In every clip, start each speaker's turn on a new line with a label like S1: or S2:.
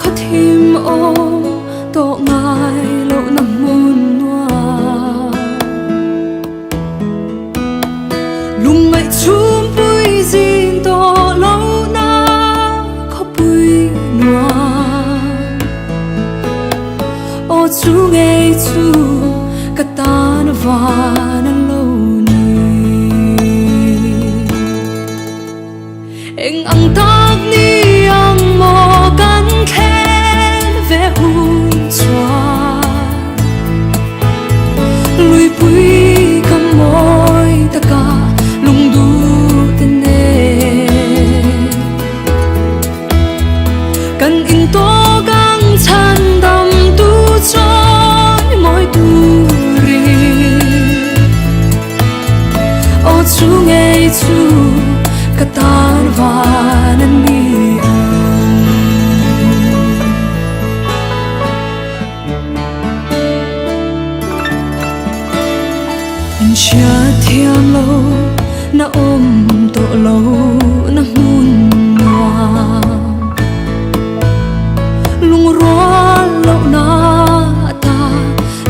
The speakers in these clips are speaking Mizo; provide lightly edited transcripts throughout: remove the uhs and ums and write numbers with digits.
S1: khaw thim awm tawh ngai lohna hmun nuam. Lungngaih chhumpui zin tawh lohna khawpui nuam. Aw chu ngei chu ka tan van a lo ni. Eng ang tak ni ang maw kan thlen ve hun chuan Luipui ka mawi taka lungdu te nen Kan in tawk ang chhan dam tu chawi mawi turin Aw chu ngei chu ka tan van a ni ang. In hriat thiam lo na awm tawh lo na hmun nuam. Lungrual lohna ata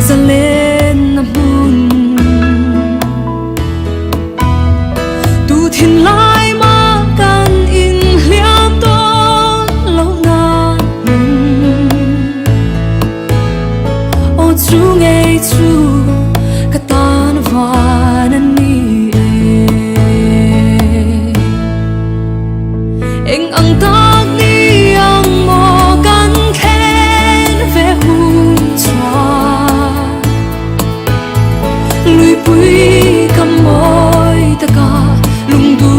S1: zalenna hmun. Tu thinlai mah kan inhliam dawn lohna hmun. Aw chu ngei chu ka tan van a ni e. Eng ang tak ni ang maw kan thlen ve hun chuan Luipui ka mawi taka lungdu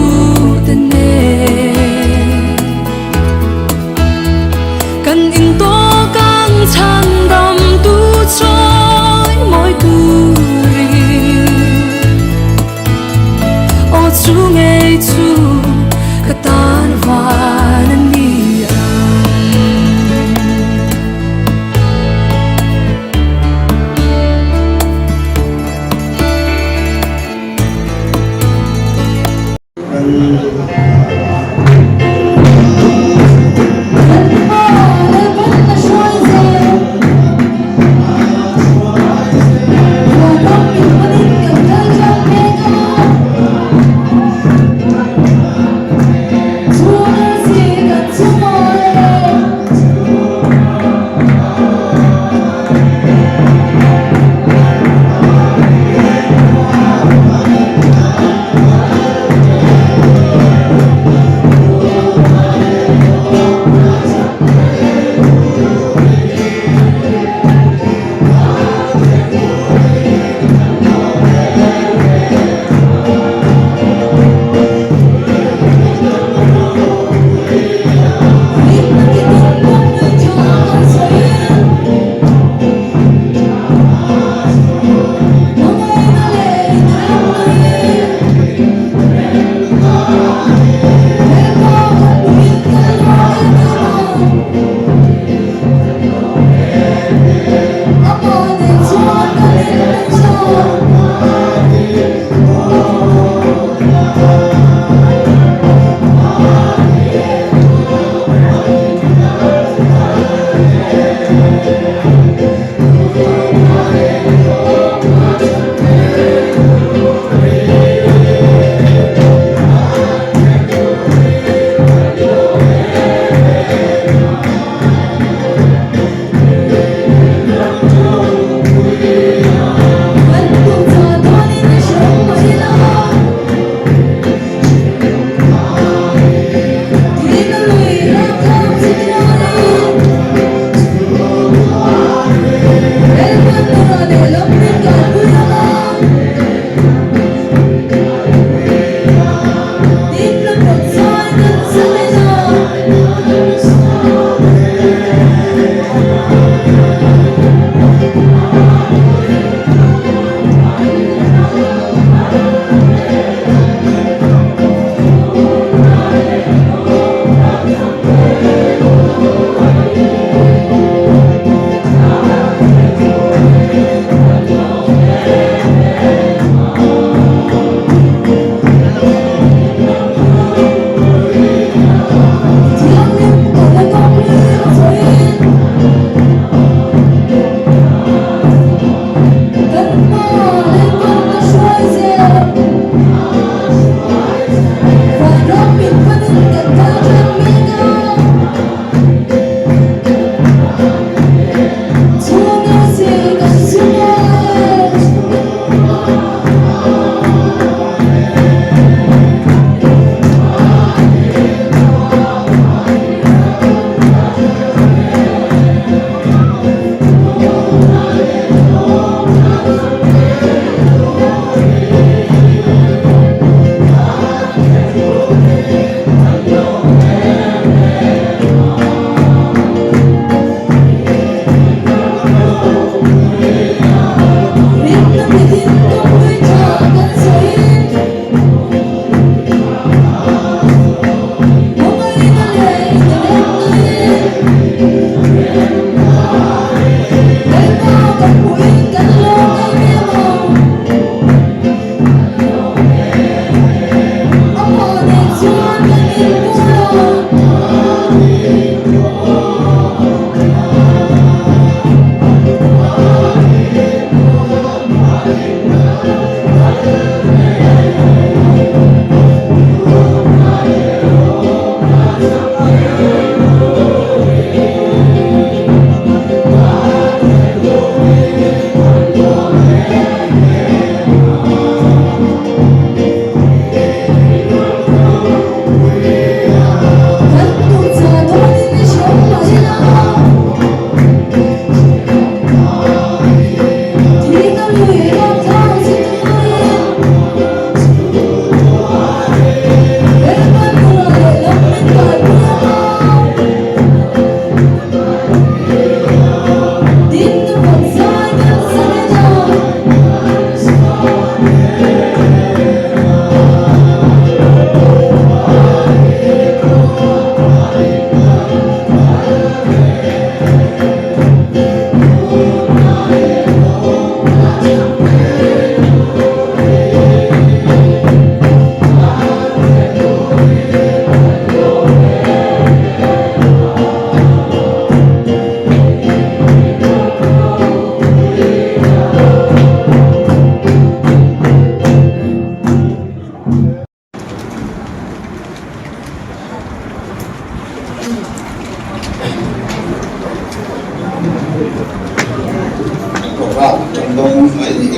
S1: te nen Kan in tawk ang chhan dam tu chawi mawi turin Aw chu ngei chu ka tan van a ni.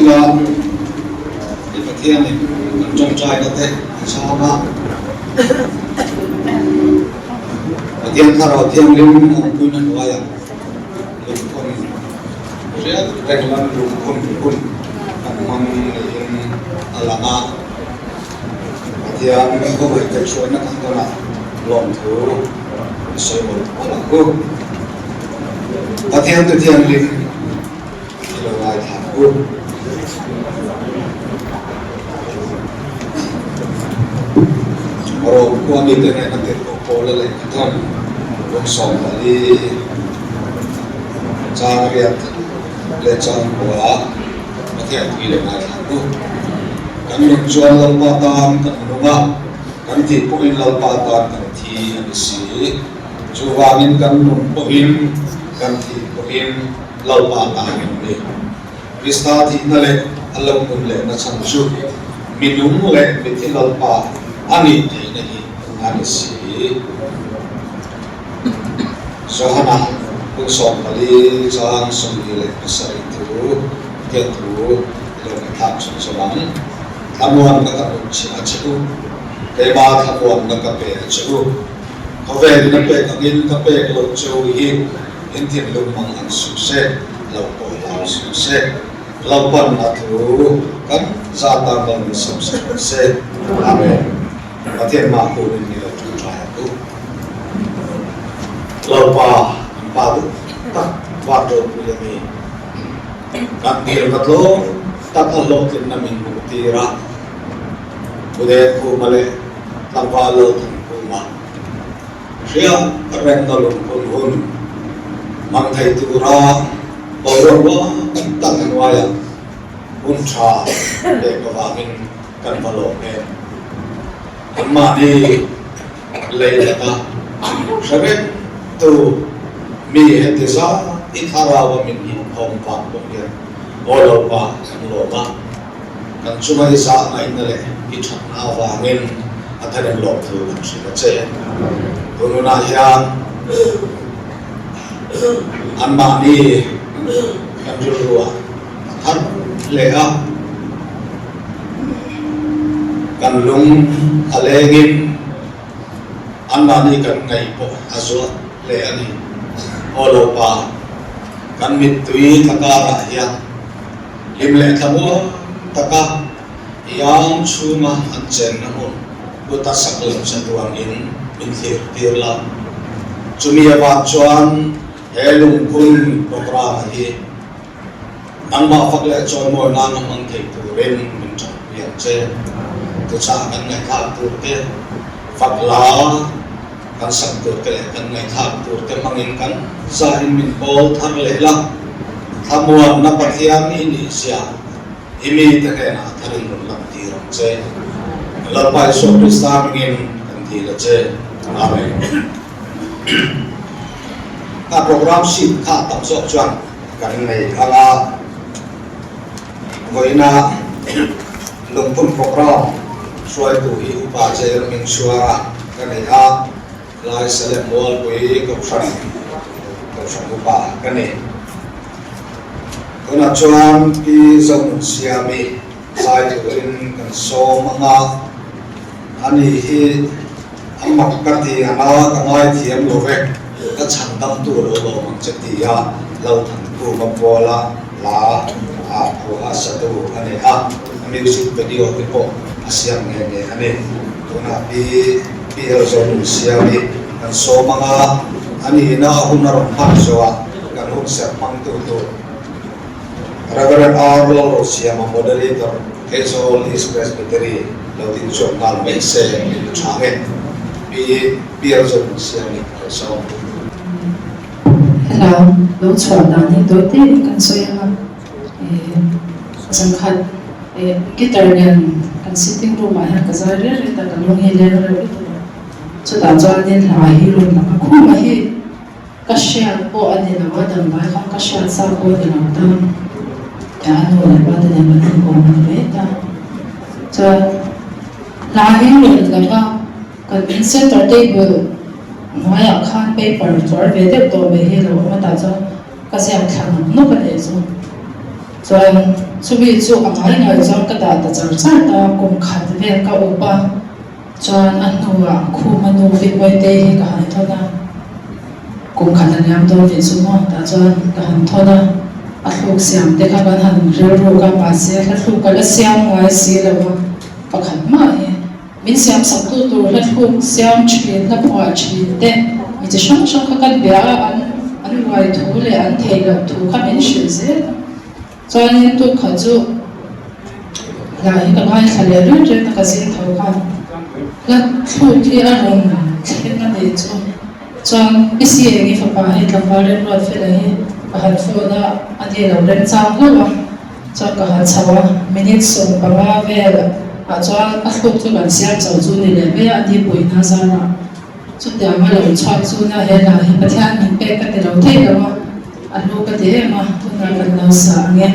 S2: chunga i Pathianin kan tawngtaina te a chhang a. Pathian Thlarau Thianghlim awmpuina hnuaiah lungphun hriat reng lam lungphun hun kan hmang niin a lang a. Pathian khawhmuh kaihhruaina kan tawnah lawmthu i sawi mawlh mawlh ang u. Pathian tu thianghlim i lo ngaithla ang u. Rom khua mite nen a tirhkoh Paula lehkhathawn kum 14 chang riat leh chang kua Pathian tui leh ngaithla ang u. Kan nun chuan Lalpa tan kan nung a, kan tih pawhin Lalpa tan kan thi a ni si. Chuvangin kan nun pawhin, kan thih pawhin Lalpa tan kan ni. Krista thihna leh a lo nun lehna chhan chu mi nung leh mithi Lalpa a nih theihna hi a ni si. Johana hun 14 chang 27 thu Pathian thu i lo ngaihthlak chhun zawm ang. Thlamuanna ka hmuh chhiah a che u, keimah thlamuanna ka pe a che u. Khawvelin a pek angin ka pek loh che u hi in thinlung mang ang suh se, lo pawh hlau suh se. Lalpanna thu kan za tan lo min sawm sak ang se. Amen. Pathian mah kunin ni lo ṭangṭai ang u. Lalpa kan Pa duh tak van ropui a ni. Kan dirna tlawm tak a hlawhtlinna min hmuh tir a, Pudet Khuma leh Tlangval Lalthang Khuma hriat rengna lungphun hun hmang thei tura boruak ruang tak hnuaiah hun tha pek avangin kan va lawm em. Anmahni lei laka hre vek tu mi heti zat i thlarau a min inkhawm vang pawh hian aw lo pa kan lawm a, kan chunga i zah ngaihna leh i thatna avangin a tharin lawmthu kan hrilh a che. Tun hunah hian anmahni kan rilruah a thar hle a, kan lung a lengin anmahni kan ngaih pawh a zuah hle a ni. Aw lo pa, kan mittui tla karah hian hlim leh thlamuang taka i ang chhunga an chenna hmun kuta sak loh chatuangin min thlir tir la. Chumi avang chuan he lungphun programme hi Nangmah fak leh chawimawi nana hmang thei turin min ṭanpui ang che. Thuchah kan ngaihthlak tur te, fak la kan sak tur te leh kan ngaihthlak tur te hmangin kan zahin min kawl thar leh la. Thlamuanna Pathian i nih zia i mite hnenah tharin rawn lantir ang che. Lalpa Isua Krista hmingin kan dil a che. Amen. Ka program sheet kha tam zawk chuan Kan nei ang a, vawiina lungphun programme hruaitu hi Upa Jail Hmingchhuara ka ni a, Lai Salem Mualpui Kohhran Kohhran Upa ka ni. Tunah chuan Pi Zonunsiami zai turin kan sawm ang a, ani hi a mak ka ti ang a, ka ngaithiam lo vek, ka chhan dam tu lo lawm ang che ti a, lo than khum a puala hla a phuah a sa tu a ni a, a music video te pawh a siam nghe nghe a ni. Tunah Pi PL Zonunsiami kan sawm ang a, a nihna a hun a rawn hman zawhah kan hun serh hmangtu tur Reverend R. Lalrosiama, Moderator, Aizawl East Presbytery lo ding chhuak nghal mai se min tha nge. Pi Pialzawmsiami lo sawm.
S3: Hello, lo chhuah dan hi tawi te in kan sawi ang a, eh zangkhat eh guitar nen kan sitting room ah hian ka zai riat riat a, ka lung hi leng reuh lutuk a, chutah chuanin hla hi rawn lang a, khuma hi. Ka hriat pawh a ni lo a, dambai kha ka hriat sa pawh a ni lo ta. Tia a nu leh pa te nen kan inkawm a ni mai ta. Chuan hla hi rawn lang a, kan center table hnuaiah khan paper chuar ve deuh tawh mai hi a lo awm a, tah chuan ka ziak thla nawk nawk a nih chu. Chuan. Chumi chu a ngai ngai chuan ka dah ta char char ta, kum khat vel ka up a, chuan a hnuah Khuma nu Vimawitei hi ka han thawn a, kum khat a liam dawn tih chu maw tah chuan ka han thawn a, a thluk siam te kha kan han rilruk a, mahse hla thluk ka la siam ngai si lo a, pakhat mah hi. Min siam saktu tur hla thluk siam thin, hla phuah thin te mi chi hrang hrang kha kan bia a, an an ruai thu leh an theih loh thu kha min hrilh zel a. Chuanin tuk kha chu hla hi ka ngaithla leh reng reng a, ka zing tho khan hla thluk hi a rawn thleng a nih chu. Chuan i si eng i fapa hei tlangval remruat fela hi ka han phone a, a ni lo remchang hlauh a. Chuan ka han chho a, minute 15 vel ah chuan a thluk chu kan siam chho chu ni leh mai a, a ni pui hna zar ah. Chutiang a lo chhuak chu nia he hla hi Pathian min pek ka ti lo thei lo a, a hlu ka ti em a, tunah kan lo sa ang e.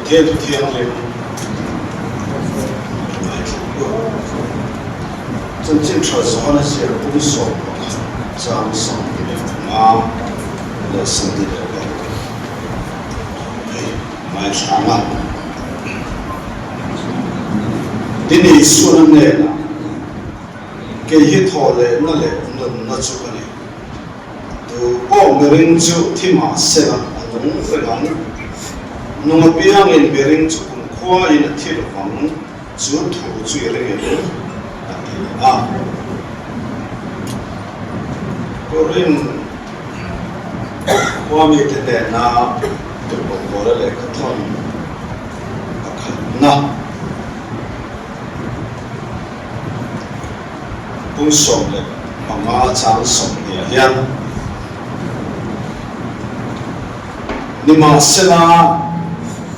S2: Pathian thu thianghlim ngaithla u. Chanchin tha zawn a zir pum 11 chang 25 leh 26 hei ngaithla ang a. Tin Isuan a hnenah, Kei hi thawhlehna leh nunna chu ka ni. Tu pawh miring chu thi mah sela a nung reng ang. Nung apiangin miring chu kumkhuain a thi lo vang, chu thu chu i ring em? a ti a. Korin khua mite hnena Tirhkoh Paula lehkhathawn pakhatna Pung 15 chang 20 ah hian Nimahsela,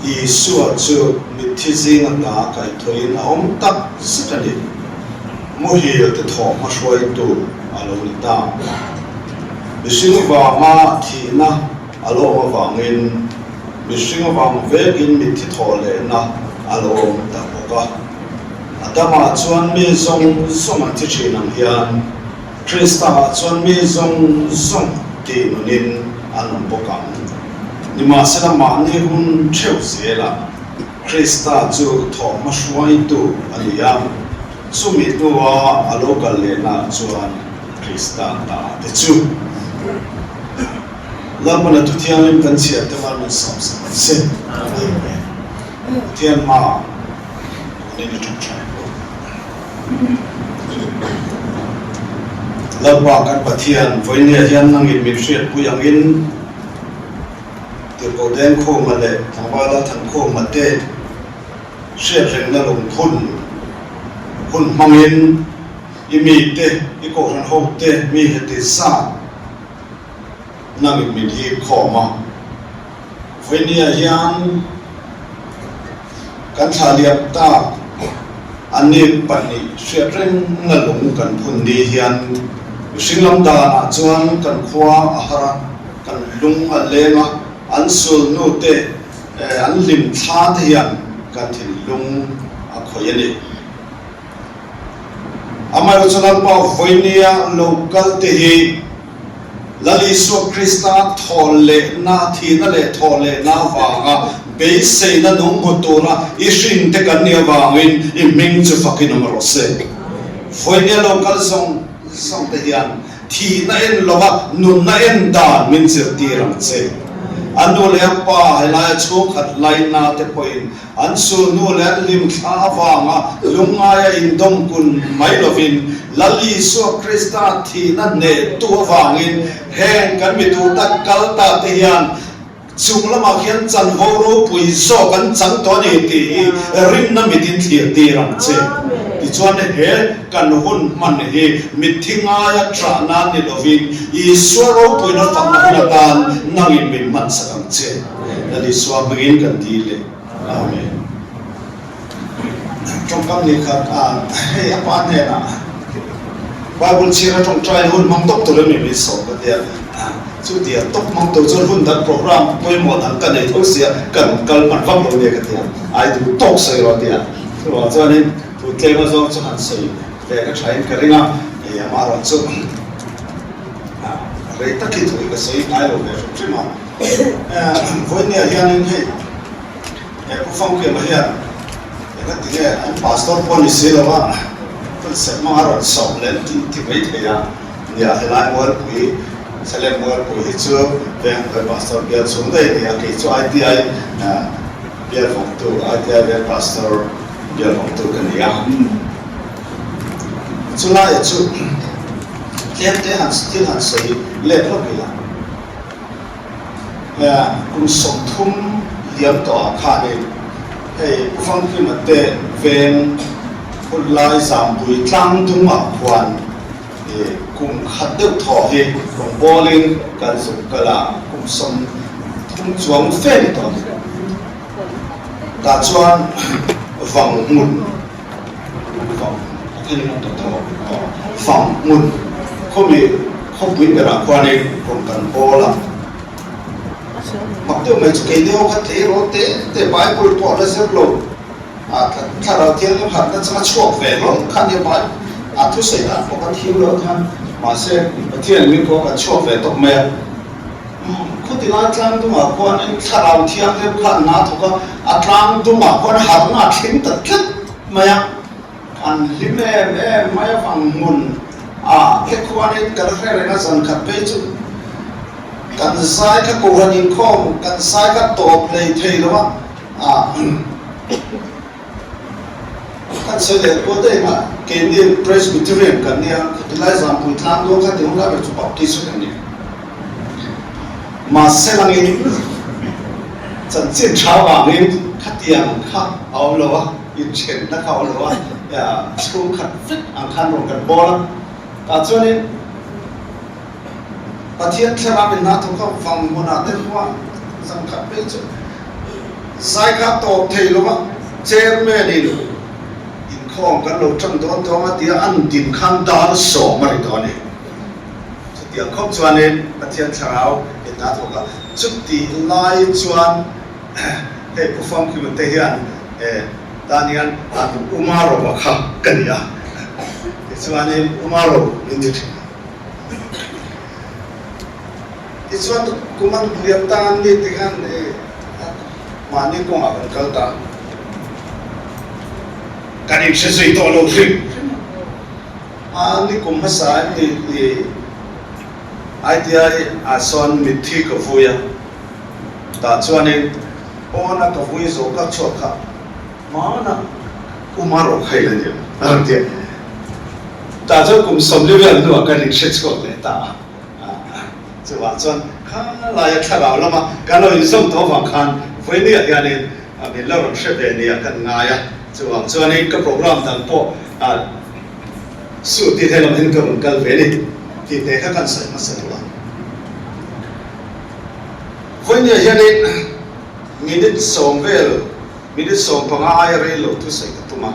S2: Isua chu mitthi zinga hna kaihthawhin a awm tak zet a ni. Muhil te thawhhma hruaitu a lo ni ta. Mihring vanga thihna a lo awm avangin mihring avang vekin mitthi thawh lehna a lo awm ta bawk a. Adama chuan mi zawng zawng an thi thin ang hian Krista-ah chuan mi zawng zawng tih nunin an awm bawk ang. Nimahsela mahni hun theuh zelah Krista chu thawhhma hruaitu a ni a, chumi hnua a lo kal lehnaah chuan Krista ta te chu Lalpana thu thianghlim kan chhiar te mal min sawm sak ang se. Amen. Pathian hmaah kan in i ṭawngṭai bawk. Lalpa kan Pathian, vawinia hian nangin min hriatpui angin Tirhkoh Dengkhuma leh Tlangval Lalthankhuma te hriatrengna lungphun hun hmangin i mite, i kohhran hote mi heti zat nangin min hip khawm a. Vawinia hian kan thla liam tak anni pahnih hriat rengna lung kan phun ni hian mihring lam danah chuan kan khua a har a, kan lung a leng a, an sulhnu te an hlim thla te hian kan thinlung a khawih a ni. Amaherawhchu Lalpa vawinia lo kal te hi Lal Isua Krista thawhlehna, thihna leh thawhlehna avanga beiseina nung hmu tura i hrinte kan nih avangin i hming chu fakin awm rawh se. Vawinia lo kal zawng zawng te hian thihna en lova nunna en dan min zirtir ang che. A nu leh a pa helaia chhungkhat laina te pawhin An sulhnu leh an hlimthla avanga lungngaia indawmkun mai lovin, Lal Isua Krista thihna hnehtu avangin heng kan mi duh tak kal ta te hian chung lamah khian chanvo ropui zawk an chang tawh a ni tih hi rinna mitin thlir tir ang che. Tichuan he kan hun hman hi mitthi ngaia ṭah nan ni lovin Isua ropuina fakna hun atan nangin min hmansak ang che. Lal Isua hmangin kan dil e. Amen. Tawngkam ni khat a hei a pa hnenah Bible chhiar a tawngtai hun hmang tawp tur emi min sawm ka tia. Chutia tawp hmang tur chuan hun dang program pawimawh dang ka nei tho sia kan kal hman vak lo nia ka tia. Ai duh tawk sawi rawh tia. Chuvang chuanin thu tlem azawng chu han sawi ve ka thain ka ring a, hei amaherawh chu rei tak hi thu hi ka sawi ngai lo ve hrim hrim a. Vawinia hianin hei he Pu Famkema hian eng a ti nge an pastor pawh a ni si lo a, hun serh hmanga rawn sawm leh an tih ti mai thei a, nia helai Mualpui, Salem Mualpui hi chu Vengpui pastor bial chhung daih a ni a, kei chu ITI bial vawngtu, ITI veng pastor bial vawngtu ka ni a. Chulaiah chu tlem te han thil han sawi let lawk ila. Kum 30 liam tawhah khanin hei Pu Famkima te veng hunlai Zampui tlang dungah khuan kum khat deuh thaw hi rawngbawlin kan zuk kal a, kum 30 chuang fe ni tawh a ni. Tah chuan vang hmun vang a then in an tawh tawh vang hmun khawmi Khawpui berah khuanin rawn kan bawl a, mak deuh mai chu kei deuh kha tleirawl te te Bible pawh la zir lo, a thlarau thianghlim harhna changa chhuak ve hlawm kha nia Bible a thusawi dan pawh kan thiam lo khan mahse Pathian min pawh kan chhuak ve tawp mai a, khuti lai tlang dungah khuanin thlarau thianghlim kha an na thawk a, a tlang dungah khuan harhna a thleng ta tlat mai a. An hlim em em mai avang hmun a he khuanin kan hre reng a zan khat phei chu kan zai kha kohhran inkhawm kan zai kha tawp hlei thei lo a a kan sawi leh kual daih a keini Presbyterian kan nia khawtilai Zampui tlang dawn kha ti hun lai ber chu Baptist kan ni mahse langin chanchin tha vangin khatiang kha a awm lo a. Inthenna kha awm lo a, chhungkhat vek ang khan rawn kan bawl a, tah chuanin Pathian thlarau in hna thawk kha vang hmunah te khuan
S4: Zan khat phei chu zai kha tawp thei lo va, Chairman in inkhawm kan lo tan dawn dawn a tia an din khan dar sawm a ri dawn a ni. Chutiang khawp chuanin Pathian thlarau in a thawk a, chutih lai chuan hei Pu Famkima te hian tan hian an Umarova kha ka ni a, tichuanin Umaro min ti thin a. Tichuan kum an liam ta an ni ti khan mahni kawngah kan kal ta, kan inhre zui tawh lo hrim hrim a. A ni kum hmasa in ni i ITI ah sawn mitthi ka vui a, tah chuanin pawna ka vui zawh ka chhuak kha hmana Uma rawh kha ila ni ang a rawn ti a, tah chuan kum 40 vel hnuah kan inhre chhuak leh ta a, chuvang chuan kha laia thlarau lama kan lo inzawm tawh avang khan vawinia hianin min la rawn hre ve nia kan ngai a, chuvang chuanin ka program dang pawh Suh tih theih loh hian ka rawn kal ve a ni tih te kha kan sawi hmasa duh a. Vawinia hianin minute sawm vel, minute 15 aia rei lo thusawi ka tum a.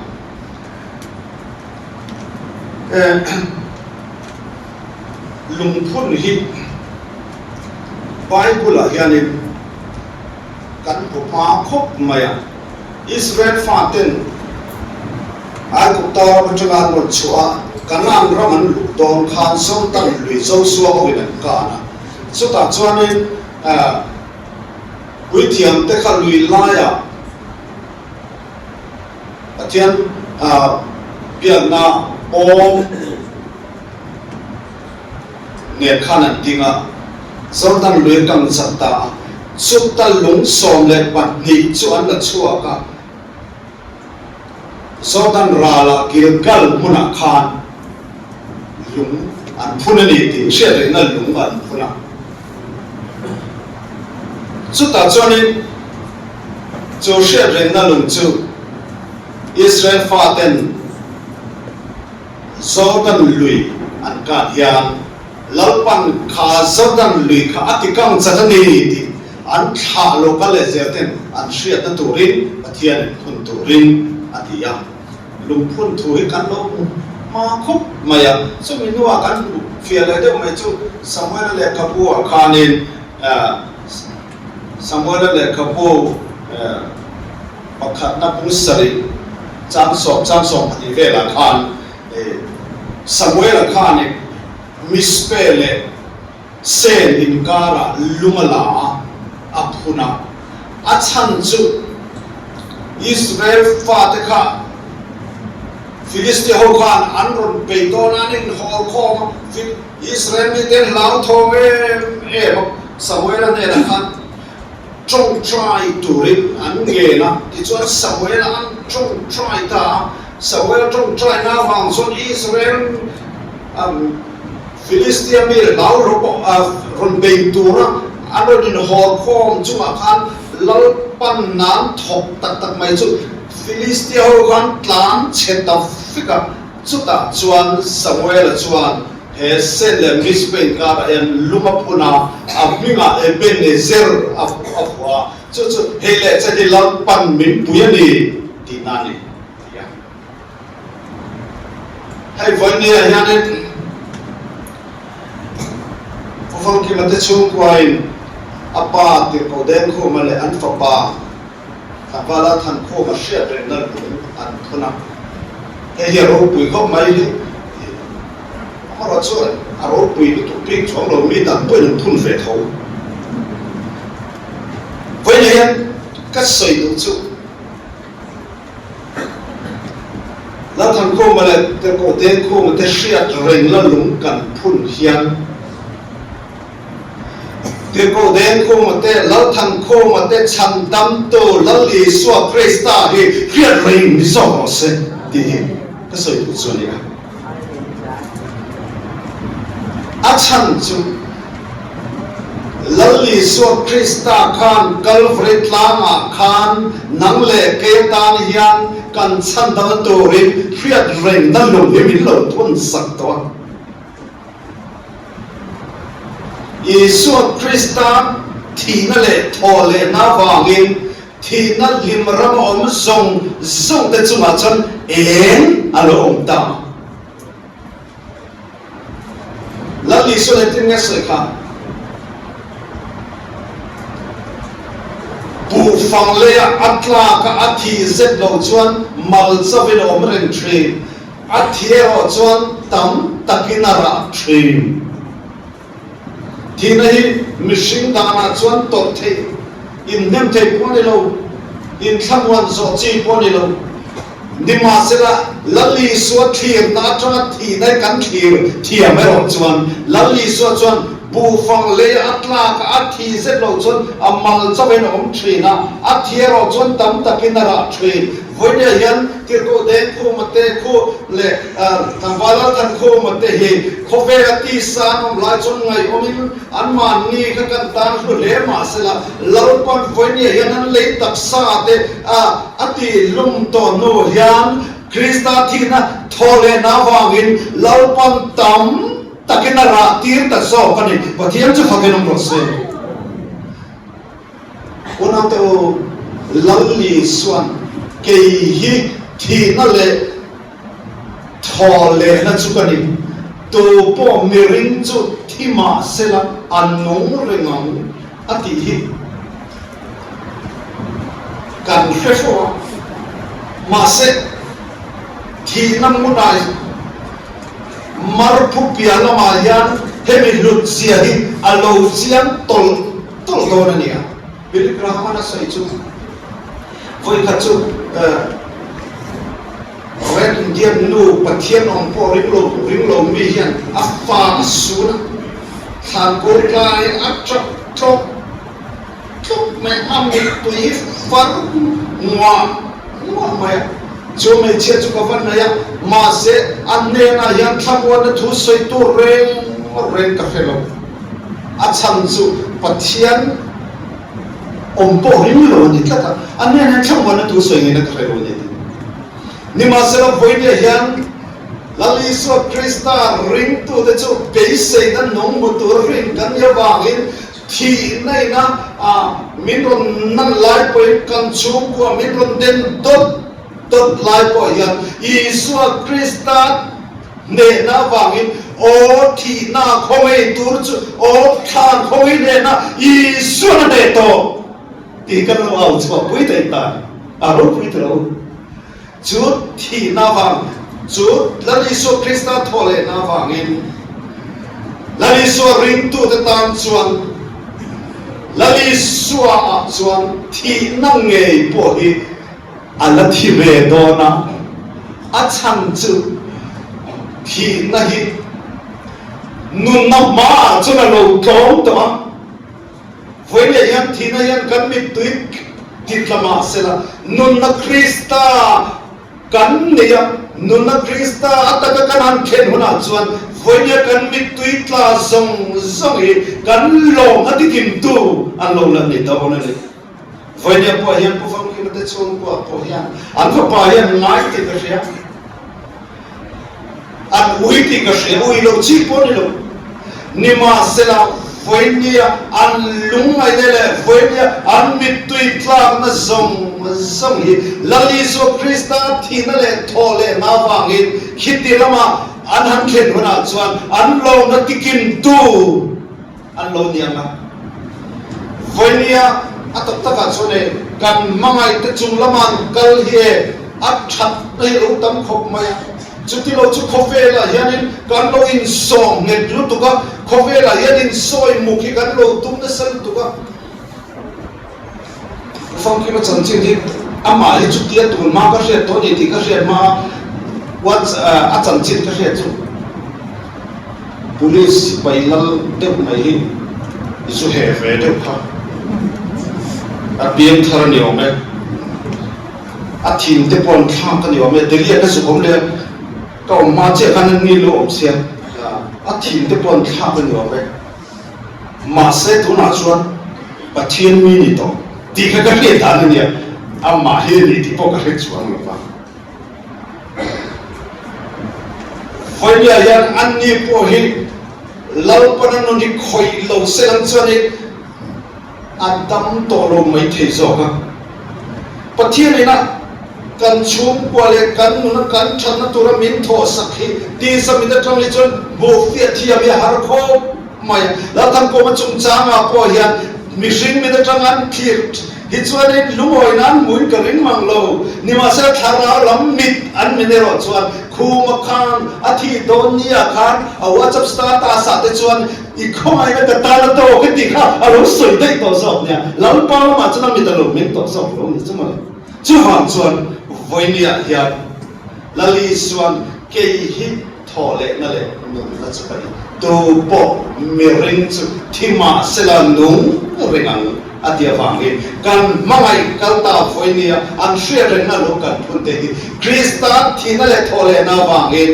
S4: Lungphun hi Bible-ah hianin kan hmu hma khawp mai a. Israel faten Aigupta ram atanga an rawn chhuah a, Kanaan ram an luh dawn khan Jordan lui Josua hoin an kan a. Chutah chuanin puithiam te kha lui laiah Pathian biakna awm nen khan an ding a, Jordan lui a kang chat ta a, chuta lung 12 chu an la chhuak a, Jordan rala Gilgal hmunah khan lung an phun a ni tih hriat rehna lung an phun a. Chutah chuanin chu hriat rehna lung chu Israel faten Jordan lui an kah hian Lalpan kha Jordan lui kha a ti kang chat a ni tih an thlah lo kal leh zel ten an hriatna turin Pathian in phun turin a ti a. Lungphun thu hi kan lo hmu hma khawp mai a, chumi hnuah kan hmu fiah leh deuh mai chu Samuela lehkhabu ah khanin Samuela lehkhabu pakhatna bung sarih chang sawm chang 12 velah khan Samuela khanin Mizpe leh Sen inkarah lung a la a, a phun a. A chhan chu Israel fate kha Philistia ho khan an rawn bei dawn a, an inhawl khawm a, Israel mite an hlauthawm em em a, Samuela hnenah khan tawngtai turin an ngen a, tichuan Samuela an tawngtai ta a, Samuela tawngtaina avang chuan Israel Philistia mi hlau rawn bei tura an rawn inhawl khawm chungah khan Lalpan nan thawk tak tak mai chu Philistia ho khan tlan chhe ta fik a, chutah chuan Samuela chuan he Sen leh Mizpeh inkarah hian lung a phun a, a hmingah Ebenezer a vuah a, chu chu hei leh chen hi Lalpan min pui a ni tihna a ni, a ti a. Hei vawinia hianin Pu Famkima te chhungkuain a pa Tirhkoh Dengkhuma leh an fapa Tlangvala Thankhuma hriat rengna lung an phun a. Hei hi a ropui khawp mai hi. Amaherawh chu a ropui lutuk bik chuang lo mi dang pawhin an phun ve tho. Vawinia hian ka sawi duh chu. Lalthankhuma leh Tirhkoh Dengkhuma te hriat reng la lung kan phun hian Tirhkoh Dengkhuma te Lalthankhuma te chhandamtu Lal Isua Krista hi hriat reng ni zawk rawh se tih hi ka sawi duh chu a ni a. A chhan chu Lal Isua Krista khan Kalvari tlangah khan nang leh kei atan hian kan chhandamna turin hriat rengna lung hi min lo thun sak tawh a. Isua Krista. Thihna leh thawhlehna avangin thihna hlim rama awm zawng zawngte chungah chuan eng a lo awm ta. Lal Isua engtin nge sawi kha? Buhfang leia a tlak a a thih zet loh chuan mal chauhin a awm reng thin, a thi erawh chuan tam takin a rah thin. Thihna hi mihring danah chuan tawrh theih, inhnem theih pawh a ni lo, inthlamuan zawh chi pawh a ni lo. Nimahsela, Lal Isua thlirna atanga thihna hi kan thlir thiam erawh chuan, Lal Isua chuan buhfang lei a tlak a, a thi zet loh chuan a mal chauhin a awm thin a, a thi erawh chuan tam takin a rah thin. Vawinia hian Tirhkoh Dengkhuma te khu leh Tlangval Lalthankhuma te hi khawvela tisa an awm lai chuan ngaihawmin anmahni kha kan tan hlu hle mahsela Lalpan vawinia hian an lei taksa te a tihlum tawh hnu hian Krista thihna thawhlehna avangin Lalpan tam takin a rah tir ta zawk a ni. Pathian chu fakin awm rawh se. Unaute u, Lal Isua'n kei hi thihna leh thawhlehna chu ka ni, tu pawh miring chu thi mah sela a nung reng ang a tih hi kan hre fo a. Mahse, thihna hmunah marphu piah lamah hian hemi hlut zia hi a lo chiang tawlh tawlh dawn a nia. Billy Graham-a'n a sawi chu vawikhat chu Red Indian nu Pathian awm pawh ring lo ring lo mi hian a fa a sun a, thlan kawl tlaiin a tap tlawk tlawk mai a, mittui hi far nguah nguah mai a. Chu hmeichhia chu ka va hnaih a, mahse a hnenah hian thlamuanna thu sawi tur reng reng ka hre lo. A chhan chu Pathian awm pawh ring lo a ni tlat a, a hnenah hian thlamuanna thu sawi ngei na ka hre lo a ni a ti. Nimahsela vawinia hian Lal Isua Krista ringtute chu beiseina nung hmu tur rin kan nih avangin thihna ina min rawn nan lai pawhin kan chhungkua min rawn den dawt dawt lai pawh hian Isua Krista Hnehna avangin aw thihna khawngaih tur chu aw thlan khawngaih hnehna Isuan a hneh tawh tih kan lo au chhuah pui thei ta a ropui ta lo. Chu thihna avang chu Lal Isua Krista thawh lehna avangin Lal Isua ringtute tan chuan Lal Isua ah chuan thihna ngei pawh hi A la thi ve dawn a, a chhan chu thihna hi nunna hmaah chuan a lo tlawm tawh a. Vawiin hian thihna hian kan mittui ti tla mah sela, nunna Krista kan nei a, nunna Krista a taka kan han thlen hunah chuan vawiin kan mittui tla zawng zawng hi kan lawmna tikimtu an lo la ni dawn a ni. Vawinia pawh hian Pu Famkima te chhungkua pawh hian an fapa hian ngai tih ka hria, an ui tih ka hria, ui loh chi pawh ni lo. Nimahsela vawinia an lungngaihna leh vawinia an mittui tlakna zawng zawng hi Lal Isua Krista thihna leh thawh lehna avangin khiti lama an han thlen hunah chuan an lawmna tikimtu An lo niang a. Vawinia a tak takah chuan e kan hmangaih te chung lama an kal hi e a that na hi lo tam khawp mai a. Chuti lo chu khawvelah hianin kan lo insawm nghet lutuk a, khawvelah hian insawi muk hi kan lo tum nasa lutuk a. Famkima chanchin hi amah hi chutia tun hma ka hriat tawh a ni tih ka hriat hma a whatsapp a chanchin ka hriat chu police sipai lal deuh mai hi zu heh ve deuh kha a piang thar a ni awm e, a thin te pawh an thlak a ni awm e, Delhi ah ka zuk awm leh a ka awm hma chiah khan an ni lo awm sia a thin te pawh an thlak a ni awm e. Mahse tunah chuan Pathian mi ni tawh tih kha ka hriat dan a nia, amah hi a ni tih pawh ka hre chuang lo va. Vawinia hian anni pawh hi Lalpana nun hi khawih lo se lang chuanin. a dam tawh lo mai thei zawk a. Pathian ina kan chhungkua leh kan nuna kan thatna tura min thawhsak hi tisa mit atang hi chuan hmuhfiah thiam hi a har khawp mai a. Lalthangkawma chungchangah pawh hian mihring mit atang an thlir hi chuanin lungawi nan hmuin ka ring mang lo. Nimahsela thlarau lam mit an min erawh chuan Khuma khan a thih dawn nia khan a WhatsApp status ah te chuan I khawngaihna ka tan a tawk e tih kha a lo sawi daih tawh zawk nia. Lalpa lamah chuan a mit a lo meng tawh zawk lo ni chu mawle. Chuvang chuan vawinia hian Lali chuan kei hi thaw lehna leh nunna chu ka ni. Tu pawh miring chu thi mahsela nung ring ang a ti avangin kan hmangaih kal ta vawinia an hriat rengna lo kan phun te hi Krista thihna leh thaw lehna avangin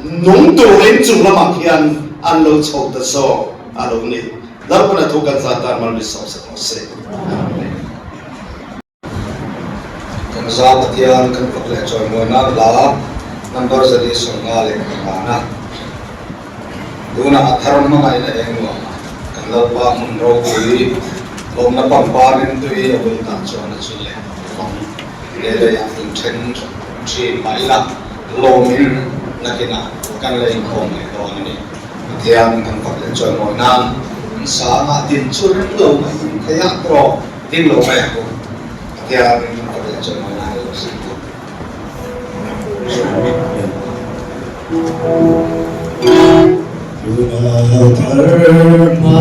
S4: Nung turin chung lamah khian an lo chho ta zawk a lo ni. Lalpana thu kan zat tan mal mi sawm sak rawh se. Amen.
S2: Kan za Pathian kan fak leh chawimawi nan hla number 155 tunah a thar hmangaihna eng nuamah kan Lalpa hmun ropui lawmna pangpar rimtui a bul tah chuan a chun leh fang leh leiah inthen thin mah ila. Lawmin nakinah kan la inkhawm leh dawn a ni. Pathian kan fak leh chawimawi nan an sangah din chu rem lo mai in thei a tawk ding lo mai ang u. Pathian kan fak leh chawimawi nan i lo sim thung.
S5: Tuna thar hma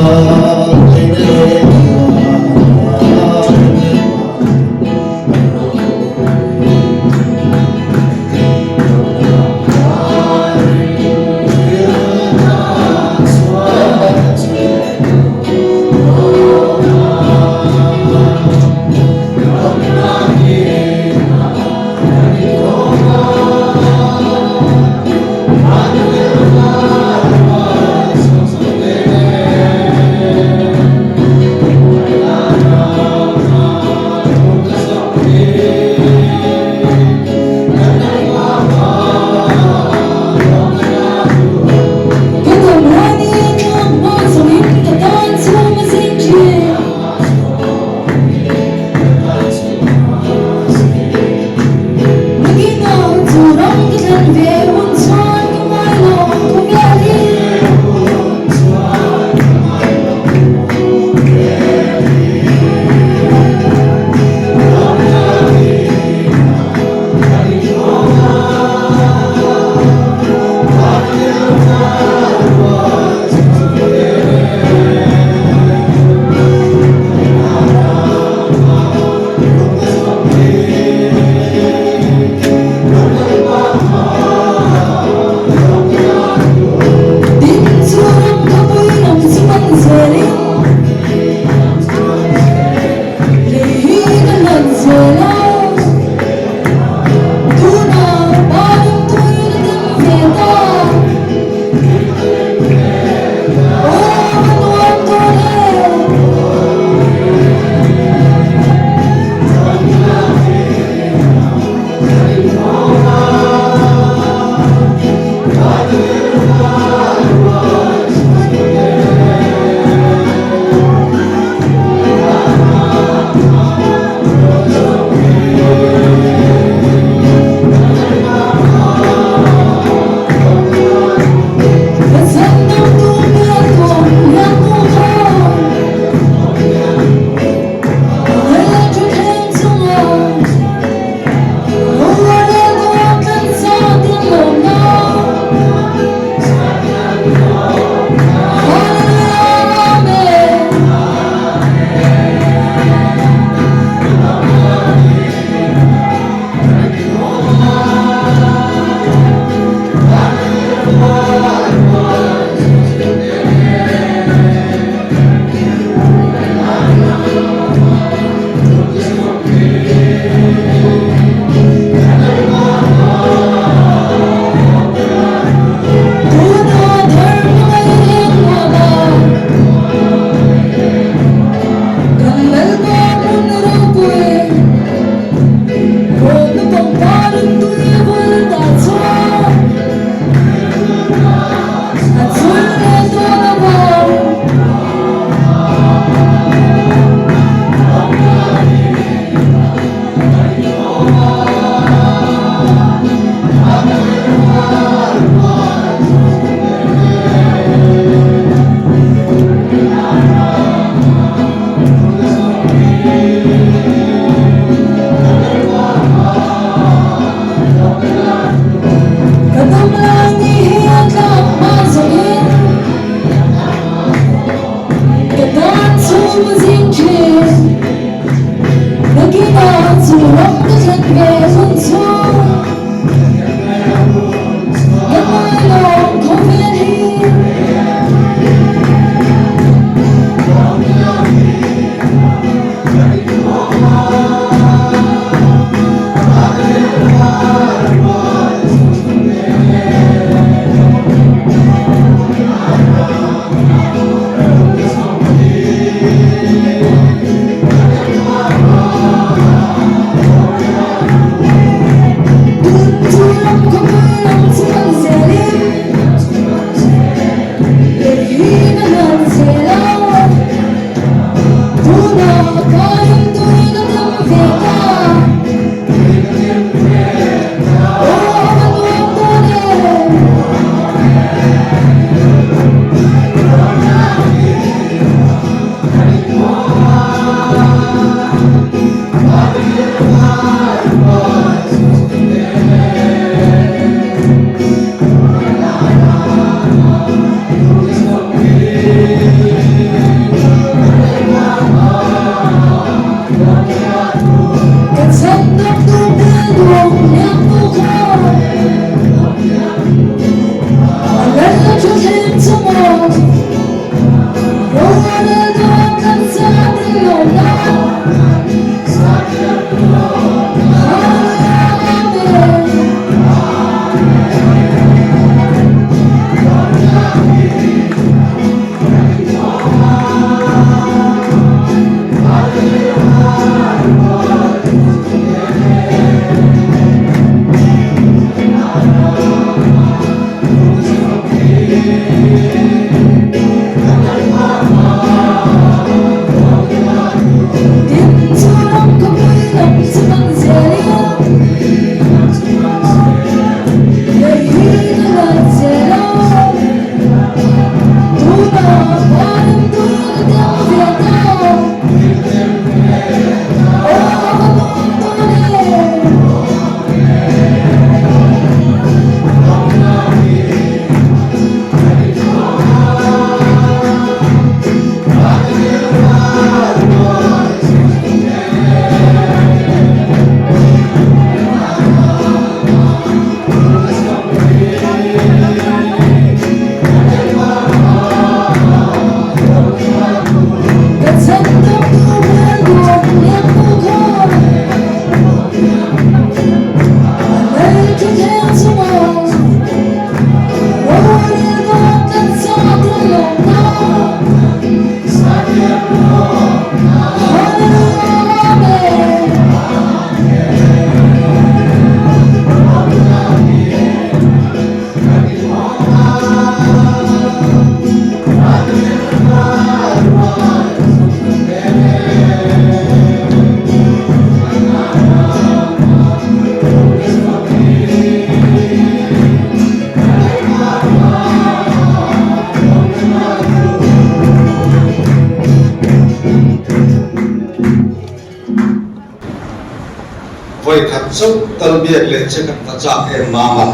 S2: Vawi khat chauh tal biak leh che kan va chak em Mama.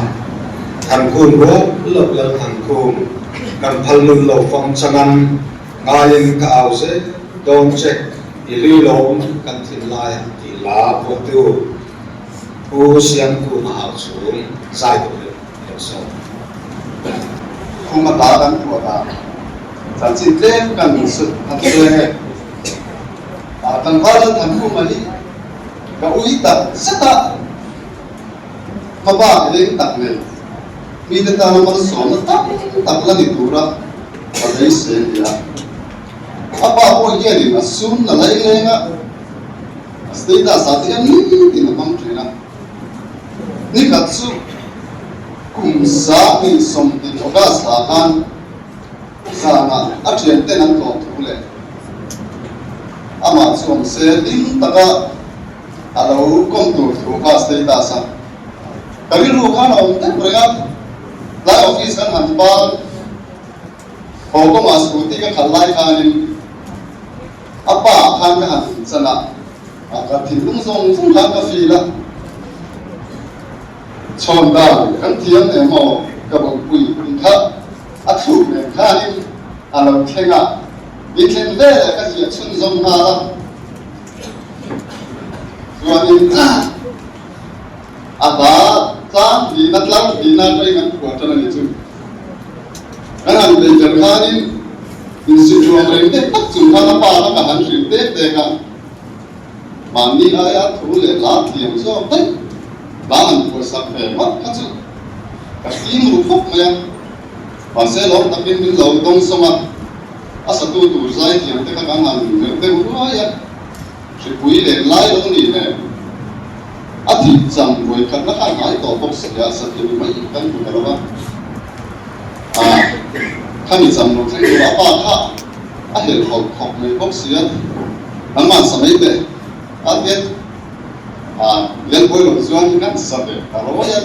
S2: Thankhum rual lo lal Thankhum, kan phal nun lo fam changam ngaiin ka au zel dawn che i hlui lawm kan thinlai ah tih la phuahtu Pu Siamkhuma au chhung zai turin a lo sawm.
S6: Khum a ta kan phuah ta. Chanchin tlem kan han sawi ange. Tlangval lal Thankhuma hi ka ui tak zet a, hmabak leng tak nei, mite tana malsawmna tam tak la ni tura ka beisei a ni a. A pa pawh hianin a sum la laileng a, a status ah te hian nitin a hmang thin a. Nikhat chu kum 2020 August ah khan zanah a thianten an tlawh thu leh amah chu awm se hlim taka a lo kawm tur thu kha status a ka rilru khan a awm deuh reng a, tlai office kan han ban haw kawngah scooty ka khalh lai khanin a pa khan ka han chan a, ka thinlung zawng zawng khan ka feel a. Chhawn dan kan thiam em aw ka bawlhpui tih kha a thluk nen khanin a lo thleng a, mi thlen veleh ka ziah chhunzawm nghal a, chuanin a hla tlang hlihna tlang hlihna atangin an phuah tan a ni chu. Kan han bei ber khanin insiṭuam reng deuh tak chung khan a pa kha ka han hrilh tek tek a. Mahni aia thu leh hla thiam zawk daih hla han phuahsak ve ngawt kha chu ka fim ru khawp mai a. Mahse lawm takin min lo dawng sawm a, a satu tur zai thiam te kha kan han melh deuh ruai a, hripui len lai lo ni nen a thih cham vawi khatna kha hnai tawh bawk si a, satliam mai kan hmu ta lo va. Ah, khami cham lo thleng tur a pa kha a helhhawlh khawp mai bawk si a. Nangmah sa mai teh a tia a lian buai lo chuan kan sa ve ta rawi a,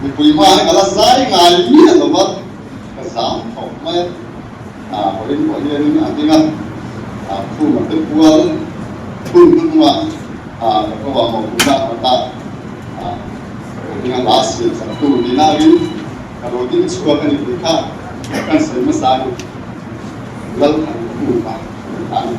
S6: mipui hma hi ka la zai ngai miah lo va, ka zam khawp mai a, a vawiin pawh hianin a ding a, a khum a te pual hun hnuhnungah a ka ko ah mawhpurhna a nghat a, a ka ding a la siam sak tu ni nain ka lo ding chhuak a ni tih kha kan sawi hmasa a ni. Lalthankhuma a ni.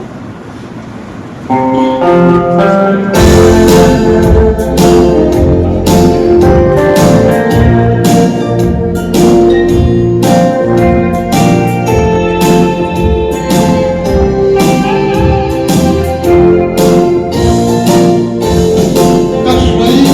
S6: Ka hruai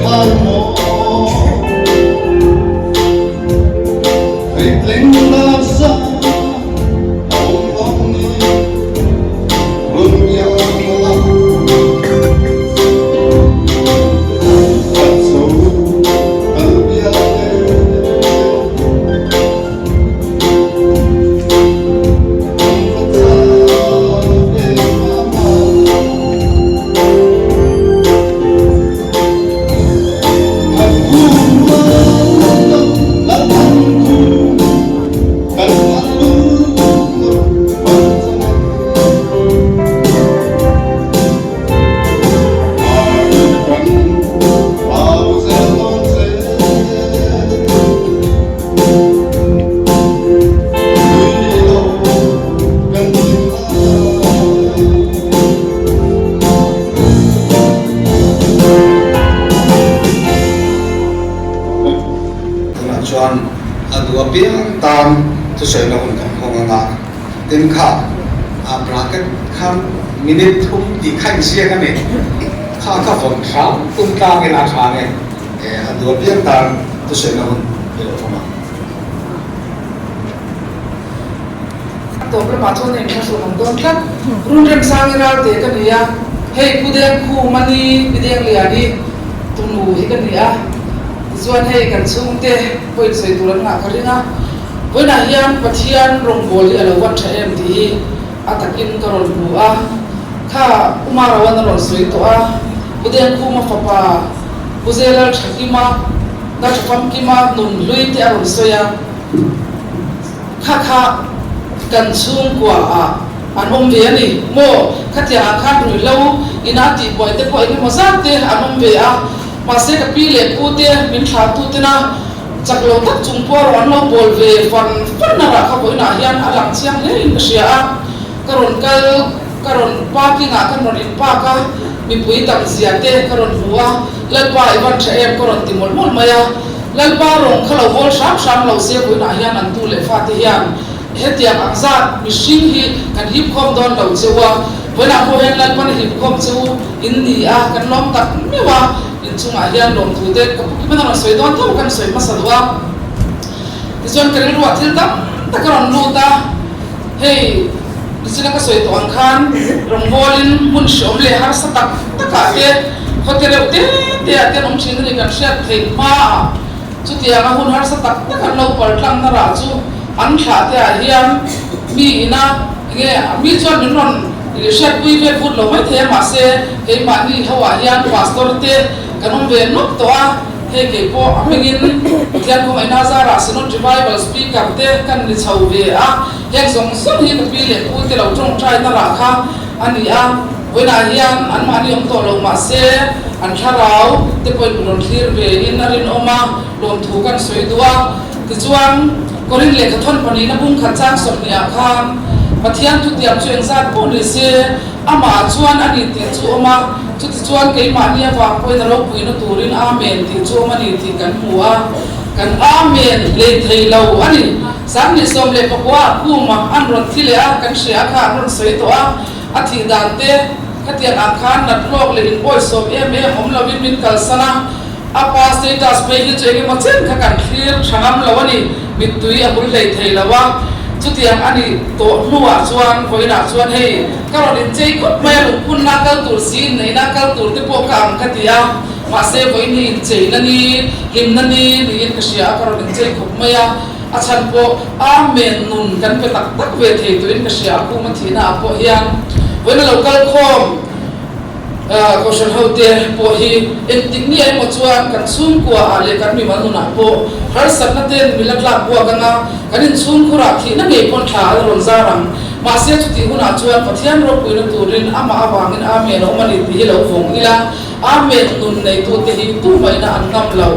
S6: khan maw Theihtling nasa a awm lawm ni Run iang la Kan cho kan bial te
S2: Tunah chuan a duh apiang tan thusawina hun kan hawng ang a, tin kha a bracket khan minute thum tih kha inziak a ni, kha kha vawn hram tum tlangin a tha nge a duh apiang tan thusawina hun i lo hawng ang.
S7: A tawp lamah chuan a inhla hrun ang dawn tlat. Run Remsangi Ralte ka ni a, hei Pu Deng Khum a ni, Pi Deng Liani tunu hi ka ni a. Tichuan hei kan chhungte pawhin sawi tur an ngah ka ring a, vawiinah hian Pathian rawngbâwl hi a lo vat ṭha em tih hi a takin ka rawn hmu a. Kha Uma Roan a rawn sawi tawh a, Pu Deng Khuma fapa Pu Zelal Ṭhakima, Lalṭhafamkima nun hlui te a rawn sawi a. Kha kha kan chhungkua ah an awm ve a ni maw? Khatiang ah khan ruihhlo ina tihbuai te pawh engemaw zat te an awm ve a, mahse ka pi leh pu te min thlah tu tena chak lo tak chung pawh erawh an lo bawl ve fan fan a rah kha vawiinah hian a lang chiang hle in ka hria a, ka rawn kal ka rawn parking ah kan rawn in park a, mipui tam zia te ka rawn hmu a, Lalpa i van tha em ka rawn ti mawlh mawlh mai a. Lalpa rawng kha lo hawl hram hram lo se vawiinah hian an tu leh fate hian hetiang ang zat mihring hi kan hip khawm dawn lo che u a, vawiinah pawh hian Lalpan a hip khawm che u in ni a, kan lawm tak meuh a, inchungah hian lawmthu te ka pu kim a rawn sawi dawn tho kan sawi hmasa duh a. Tichuan ka rilruah thil tam tak a rawn lut a, hei nichina ka sawi tawh ang khan rawngbawlin hmun hreawm leh harsa tak takah te khawte reuh te te ah te an awm thin a ni kan hriat theih hmaah chutianga hun harsa tak tak an lo pal tlangna rah chu an thlah te ah hian mi ina enge mi chuan min rawn hriatpui vel vut lo maithei a mahse keimahni ho ah hian pastor te kan awm ve nawk tawh a. Hei kei pawh a hmingin Pathian khawngaihna zarah Synod Revival Speaker te kan ni chho ve a, heng zawng zawng hi ka pi leh pu te lo tawngtaina rah kha a ni a, vawiinah hian anmahni awm tawh lo mahse an thlarau te pawhin min rawn thlir ve in a rinawm a, lawmthu kan sawi duh a. Tichuan, Korin lehkha thawn pahnihna bung khat chang 20 ah khan Pathian thutiam chu engzat pawh ni se, Amah chuan a ni tih chu awm a, chutichuan keimahni avang pawhin a ropuina turin Amen tih chu awm a ni tih kan hmu a, kan Amen hlei thei lo a ni. 1919 ah Khuma an rawn thi leh a, kan hria a kha an rawn sawi tawh a, a thih dan te khatiang ang khan nat lawk leh inbawisawm em em awm lovin min kalsan a, a pa status phei hi chu engemaw chen kha kan thlir tha ngam lo a ni, mittui a hul hlei thei lo a, chutiang a nih tawh hnuah chuan vawiinah chuan hei ka rawn inchei khawp mai a, lungphunna kal tur si inneihna kal tur te pawh ka ang ka ti a, mahse vawiin hi incheina ni, hlimna ni niin ka hria a, ka rawn inchei khawp mai a, a chhan pawh Amen nun kan pe tak tak ve thei turin ka hria a, Khuma thihna ah pawh hian vawiin a lo kal khawm. Kohhran hote pawh hi engtik ni emaw chuan kan chhungkua ah leh kan mimal nunah pawh harsatna ten mil a tlak buak anga kan inchhungkhurah thihna ngei pawn thla a la rawn zar ang. Mahse chutih hunah chuan Pathian ropuina turin amah avangin Amen a awm a ni tih hi lo vawng ila, Amen nun neitute hi tumaina an ngam lo,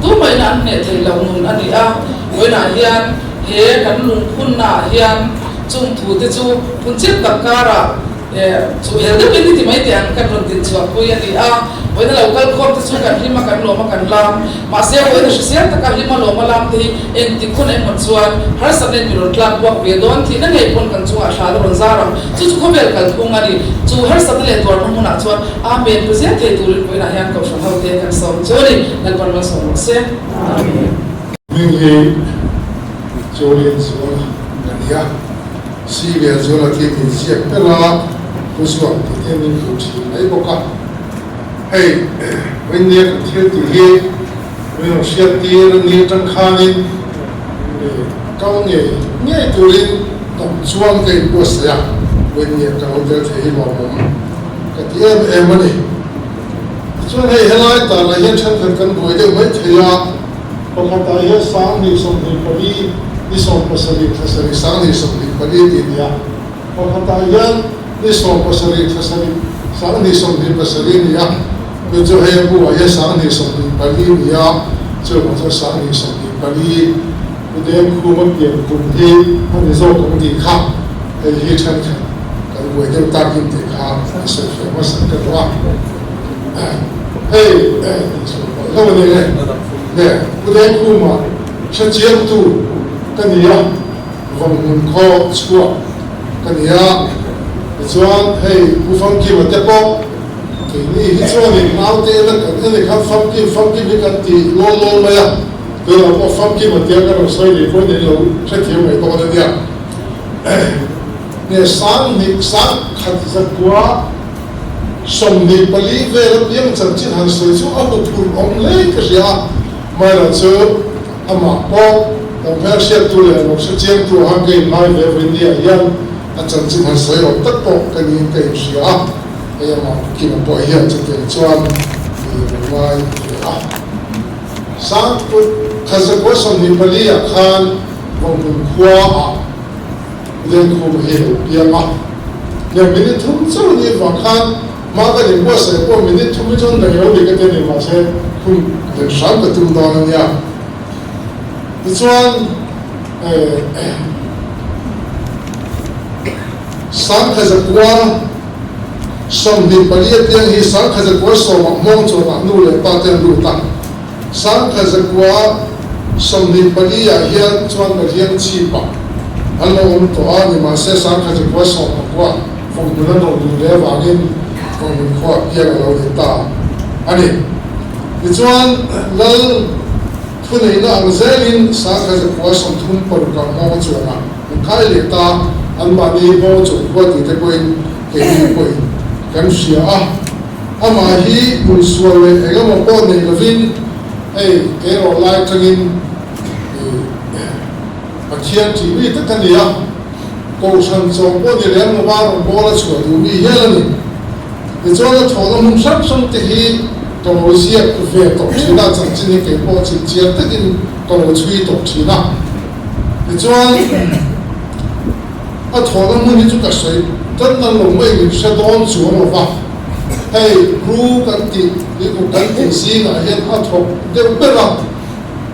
S7: tumaina an hneh theih loh nun a ni a. Vawiinah hian he kan lungphunnaah hian chung thute chu phunchip tak karah. Chu hel deuhin i ti mai teh ang, kan rawn din chhuah pui a ni a. Vawiina lo kal khawm te chu kan hlim a, kan lawm a, kan lam. Mahse, vawiina hrisel taka hlim a, lawm a lam te hi engtik hun emaw chuan harsatna in mi rawn tlak buak ve dawn thihna ngei pawn kan chungah hral a rawn zar ang. Chu chu khawvel kalphung a ni. Chu harsatna leh tuarna hmunah chuan Amen pu zel thei turin vawiinah hian Kohhran hote kan sawm chu a ni. Lalpan malsawm rawh se. Amen.
S8: Hming hi Chawlianzuala a ni a. Si Lianzuala khi min ziak ber a, Pu Zuak tih te min hmuh thin mai bawk a. Hei, Vawinia kan thil tih hi min rawn hriat tir a ni atang khanin kal ngei ngei turin dam chuan ka inbuatsaih a, Vawinia ka lo tel thei hi lawmawm ka ti em em a ni. Tichuan hei helai tanah hian thenkhat kan buai deuh mai thei a. Pakhatah hian 2024 ni 17 thla sarih 2024 tih a ni a, pakhatah hian ni 17 thla sarih 2027 a ni a, chu chu hei a buah hian 2024 a ni a, chuvang chuan 2024 Pu Dengkhuma pian kum hi a ni zawk ang tih kha hei hi thenkhat kan buai deuh takin tih kha a sawifiah hmasa ka duh a. Hei tihsual palh hlauh a ni e. Nge Pu Dengkhuma hrechiangtu ka ni a, Vanghmun khaw chhuak ka ni a, tichuan hei Pu Famkima te pawh keini hi chuanin naute la kan en i khan Famkim Famkim hi kan ti lawl lawl mai a, tunah pawh Famkima tia ka rawn sawi leh pawhin in lo hrethiam mai dawn a nia. Nge 10,000 1,100 24 vel apiang chanchin han sawi chu a huphurh awm hle ka hria a, Myra chu amah pawh lo hmelhriattu leh lo hrechiangtu a ka inhai ve Wendy-ah hian a chanchin han sawi awm tak pawh ka niin ka inhria a, hei amah Kima pawh hian chutiang chuan mi lo ngai ve a. Sangput Khazakua 24 ah khan Vanghmun khua ah Lenkhum hi lo piang a, nia minute thum chauh ni vang khan hma ka nih buatsaih pawh minute thum hi chuan daih lo ni ka ti a ni, mahse hun len hram ka tum dawn a nia. Tichuan 1924 apiang hi 1990 ah hmawng chuanah nu leh pa te an lut a, 1924 ah hian chuan Pathian chhipah an lo awm tawh a, nimahse 1919 Vawmhmun an rawn luh leh avangin Vawmhmun khuaah piang a lo ni ta a ni. Tichuan Lal thuneihna ang zelin 1936 ah hmawng chuanah an kai leh ta, anmahni hmawng chung khua tih te pawhin keini pawhin kan hria a. Amah hi hmunsual leh eng emaw pawh nei lovin hei keirawh lai atangin Pathian tih mi tak a ni a, Kohhran chawm pawh ni lem lova rawngbâwl a chhuah duh mi hial a ni. Tichuan a thawhna hmun hrang hrang te hi ka lo ziak ve tawh thin a, chanchin hi kei pawh chipchiar takin ka lo chhui tawh thin a. Tichuan a thawhna hmun hi chu ka sawi tan nan lo mai min hre dawn chuang lova. Hei ru kan tih tuikuk kan tih zingah hian a thawk deuh ber a,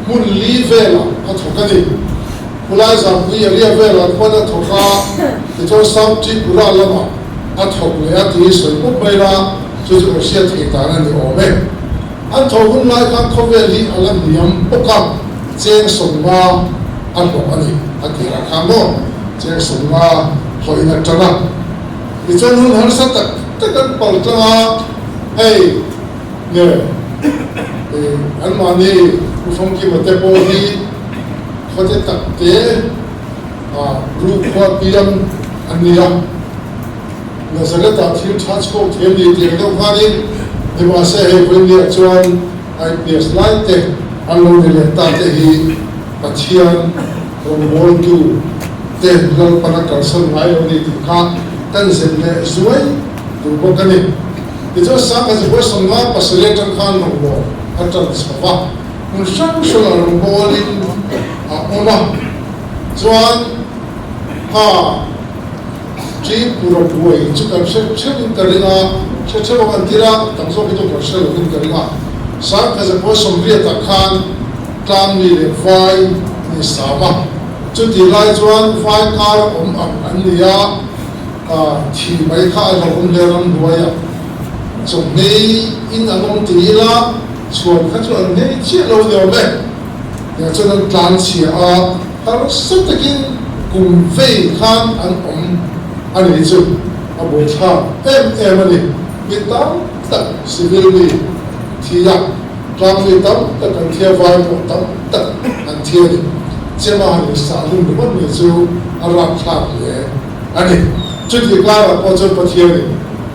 S8: hmun li velah a thawk a ni. Khulai Zampui area velah khuan a thawk a, tichuan South Tripura lamah a thawk leh a tih hi sawi pawp mai la, chu chu kan hriat theih dan a ni awm e. An thawh hun lai khan khawvel hi a la hniam bawk a, cheng 50 a hlawh a ni a tirah khan maw cheng 50 hlawhin a tan a. Tichuan hun harsa tak tak an pal tlang a, hei nge anmahni Pu Famkima te pawh hi khawte tak te rukhua piang an ni a, Nazareth-ah thil tha chhuak thei a ni tih ang deuh khanin nimahse hei vawinia chuan IPS lai te an lo ni leh ta te hi Pathian rawngbawltu te Lalpan a kalsan ngai lo ni tih kha kan zep leh zuai duh bawk a ni. Tichuan 1957 atang khan rawngbâwl a tan chho va, hmun hrang hrangah rawngbâwlin a awm a, chuan kha Tripura buai chu kan hre theuhin ka ring a, hre theuh ang an tir a, tam zawk hi chu kan hre lovin ka ring a. 1980 khan Tlangmi leh vai an insam a, chutih lai chuan vai kar awm ang an ni a. Thi mai kha a hlauhawm hle ramhnuaiah chawhmei in an awm ti ila chhuan kha chu an nghei chiah lo ni awm e. Tiang chuan an tlan chhia a, harsa takin kum vei khan an awm a nih chu a buaithlak em em a ni. Mi tam tak civil mi thi a, tlang mi tam tak an thi a, vai pawh tam tak an thi a ni. Chema han insah hlum ringawt mai chu a rapthlak hle. A ni. Chutih karah pawh chuan Pathianin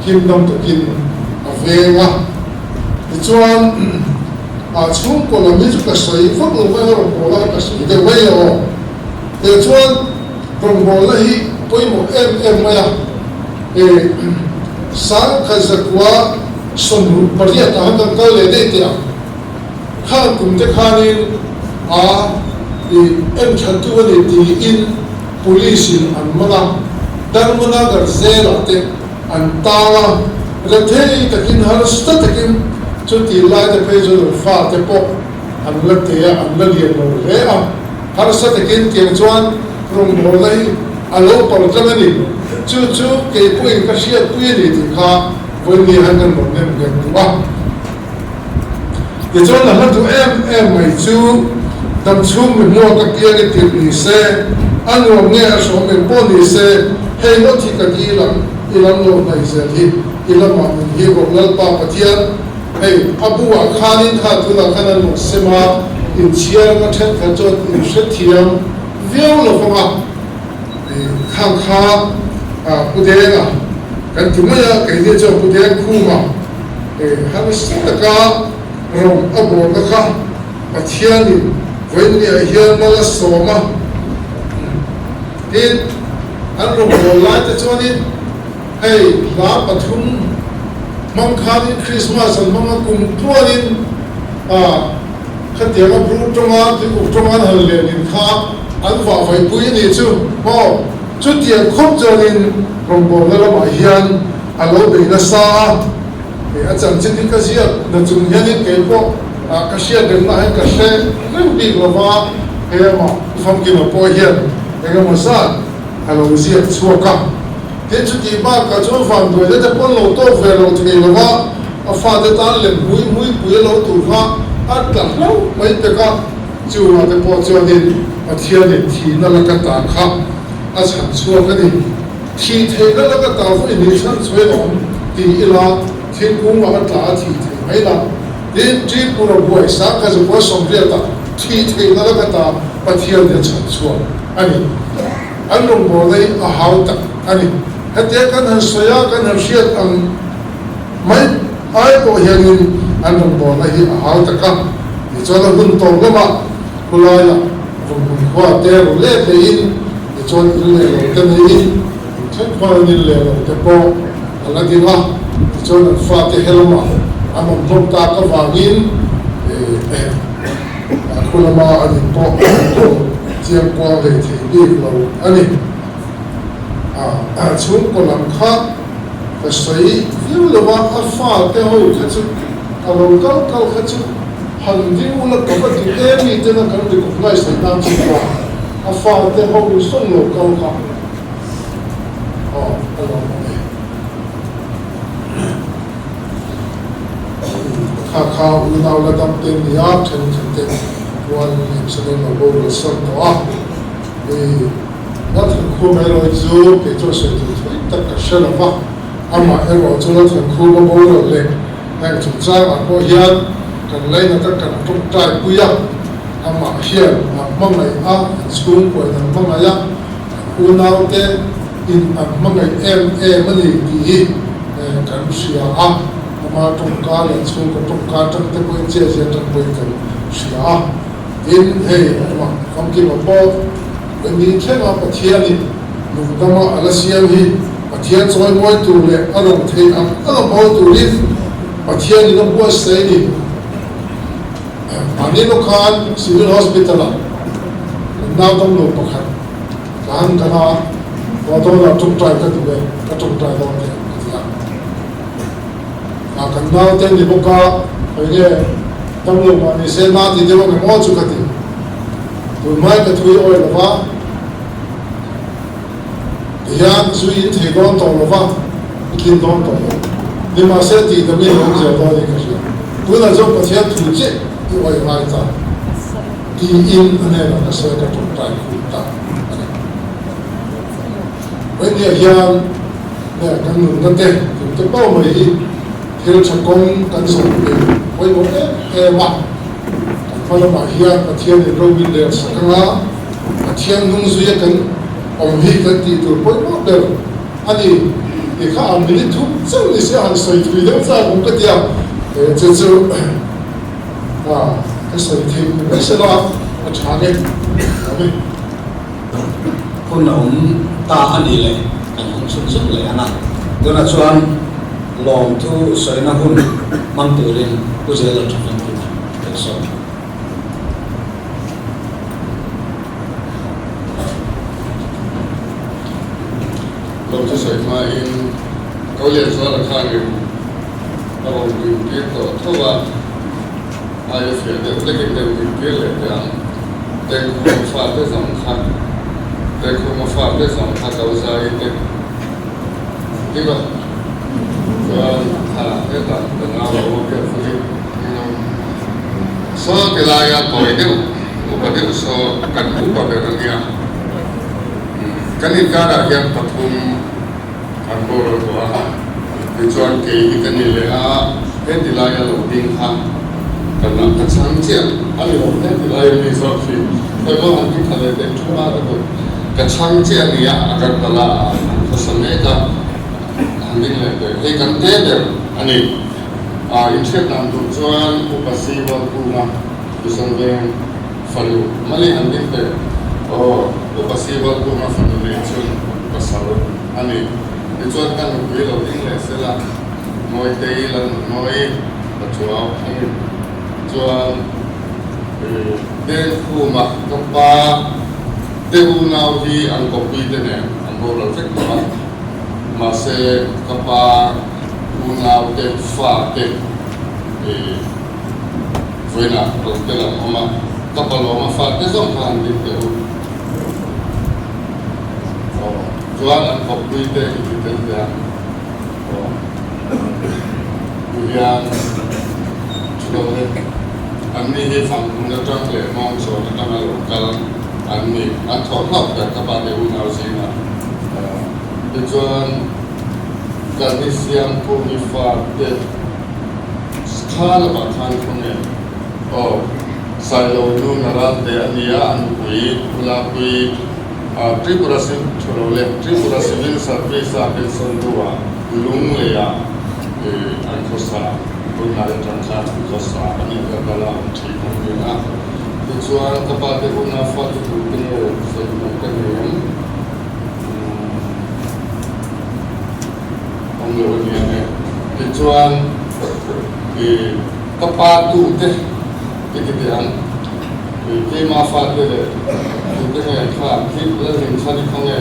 S8: himdam takin a veng a. Tichuan, a chhungkaw lam hi chu ka sawi vak lo mai a, rawngbawlna kha ka sawi deuh mai aw. Tichuan, rawngbawlna hi pawimawh em em mai a. E, sangkhat zakua 68 ah khan kan kal leh daih teh ang. Khang kum te khanin a i en that tu a ni tiin Police in an man a, Dharmanagar zelah te an tang a, rethei takin harsa takin chuti lai te phei chuan an fa te pawh an la te a, an la lian lo hle a, harsa takin tiang chuan rawngbawlna hi a lo pal tlang a ni. Chu chu kei pawhin ka hriatpui a ni tih kha vawiin hian kan rawn nem nghet duh a. Tichuan a hla duh em em mai chu damchhung mi hmuak a piang i tirh ni se, a nuam nge a hrawm em pawh ni se, hei ngawt hi ka dil ang, i lam lo hnaih zel hi, i lamah min hi rawh Lalpa Pathian, hei a bu ah khanin kha tunah khan an rawn sem a, inchhiar anga thenkhat chuan inhrethiam viau lo vang a, khang kha Pu Denga kan ti mai a, keini chuan Pu Deng Khuma. Harsa taka rawng a bawlna kha Pathianin vawiinniah hian mal a sawm a. Tin, an rawn bawl lai te chuanin hei hla pathum hmang khanin Krismas an hmang a, kum tluanin khatianga bru tawnga tuikuk tawnga an han lenin kha an vah vaipui a nih chu maw. Chutiang khawp chuanin rawngbawlna lamah hian a lo bei nasa a, hei a chanchin hi ka ziak na chung hianin kei pawh ka hriat remna hian ka hre reng bik lo va, hei amah Famkima pawh hian engemaw zat a lo ziak chhuak a. Tin, chutih bakah chuan vanduaina te pawn lo tawk ve lo thei lo va, a fate tan lem hmui hmui pui a lo tur kha a tla hlauh mai pek a, chungah te pawh chuanin Pathianin thihna laka ta kha a chhan chhuak a ni. Thih theihna laka ta vawi ni chhan chhuai a awm ti ila thingkung ah a tla a thih theih mai la. Tin, Tripura buai 1980 ah thih theihna laka ta Pathian nia chhan chhuak a ni. An rawngbawlna hi a hau tak a ni. Hetia kan han sawi a, kan han hriat ang mai ai pawh hianin an rawngbawlna hi a hau tak a. Tichuan a hun tawp lamah Khulaiah Vawmhmun khua te rawn let lehin tichuan in leh lo te neiin an then khuan an in leh lo te pawh a la ding a, tichuan an fate he lamah an awm hlawm tak avangin khu lama an in pawh an kawl chiang kual hlei thei bik lo a ni. A chhungkaw lam kha ka sawi viau lo va, a fate ho kha chu a lo kal kal kha chu Han ding ula ka va duh em mi tena kan recognize theih nan chu kha a fate ho zawng lo kal kha aw a lo awm e. Kha kha unau la dam te nia thenkhat te puan lem sawn lo boral sawn tawh a i Lalthankhum erawh chu kei chuan sawi tur thui tak ka hre lo va, amah erawh chu Lalthankhum a boral leh Heng chungchangah pawh hian kan lainat a, kan tawngtai pui a, amah hian a hmangaih a, an chhungkuain an hmangaih a, an unaute in an hmangaih em em a ni tih hi kan hria a, ama tawngka leh chhungkaw tawngka atang te pawhin chiahzia atang pawhin kan hria a. Tin, hei amah famkima pawh kan nih thlenga Pathianin nungdama a la siam hi Pathian chawimawi tur leh a rawn theih ang a la mawi turin Pathianin a buatsaih a ni. Mahni lawk khan Civil Hospital-ah kan nau damlo pakhat ka han kan a, Aw dawnah tawngtai ka duh e, ka tawngtai dawn teh ka ti a. A kan naute ni bawk a, khawi nge damlo mah ni se na ti deuh ang emaw chu ka ti. Tunhmai ka thui awi lo va. Tihian zu in thei dawn tawh lo va, i tlin dawn tawh lo. Nimahse tih dam in awm zel dawn in ka hria. Tunah chuan Pathian thu chiah i awih ngai ta tiin a hnenah ka sawi ka tawngtai khum ta a ni. Vawinia hian nge kan nunna te tute pawh mai hi thil tha kawng kan zawh peih pawimawh em em a. Kan hma lamah hian Pathianin ro min rel sak anga Pathian hnung zuia kan awm hi kan tih tur pawimawh ber a ni tih kha a minute thum chauh ni se a han sawi thui deuh chak awm ka ti a, he chu chu ka sawi thei ni mai se la a tha nge awm e.
S2: Hun a awm ta a ni leh kan hawng chhun chhun leh ang a, tunah chuan lawmthu sawina hun hmang turin Pu Zela Tha Famkima kan sawm.
S6: Lawmthu sawi hmain Kolianzuala khanin a rawn dintir tawh tho a, aia fiah deuh hlekin kan dintir leh teh ang. Tengkhuma fate zawng kha Tengkhuma fate zawng kha ko zai te ding a, chuan kha hetah ka nau a awm hian Philip Saw ti laia tawi deuh upa deuh saw kan upa ber a nia. Kan inkarah hian pathum an boral tawh a, tichuan kei hi ka ni leh a, he ti laia lo ding kha ka na ka chhang chiah a ni lo, he ti laia mi zawk hi khawimaw han ti tha leh teh thu a ka duh, ka chhang chiah a nia, Agartala ah an khawsa mek a, han ding leh teh, hei kan te ber a ni. Inhriat dan tur chuan Upa Si Valkunga Tucson Veng fanu Mali han ding teh. Aw, Upa Si Valkunga fanu neih chhun pasal a ni. Tichuan ka nupui lo ding leh sela Mawitei Lalnunmawii Pachuau a ni. Chuan Dengkhuma ka pa te unau hi an kawpui te nen an boral vek tawh a, mahse ka pa Unau te, fa te i vawiinah rawn tel an awm a, ka pa lawma fa te zawng kha han ding teh u. Aw, chuan an kawppui te i ti tel teh ang. Aw, tu hian thu lo le. An ni hi fanghmun atang leh mawngchawn atanga lo kal an ni. An thawh hlauh ber ka pa te unau zingah. Tichuan. Kan i siam pu i fa te kha lamah khan khawnge aw Sailo nu Naral te a nia a nupui Ulapui Tripura Thuro leh Tripura Civil Service a pension hnuah Lungleia an khawsa tunlai atang khan an khawsa a nih ka kal a awm thin a ni a tichuan ka pa te unau fate tur te nge sawi hmuh ka nei em. Awm lo a ni ang e. Tichuan i ka pa tu te i ti teh ang. I keima fa te leh tu te nge kha khi Lalhlim chhan i khaw nge?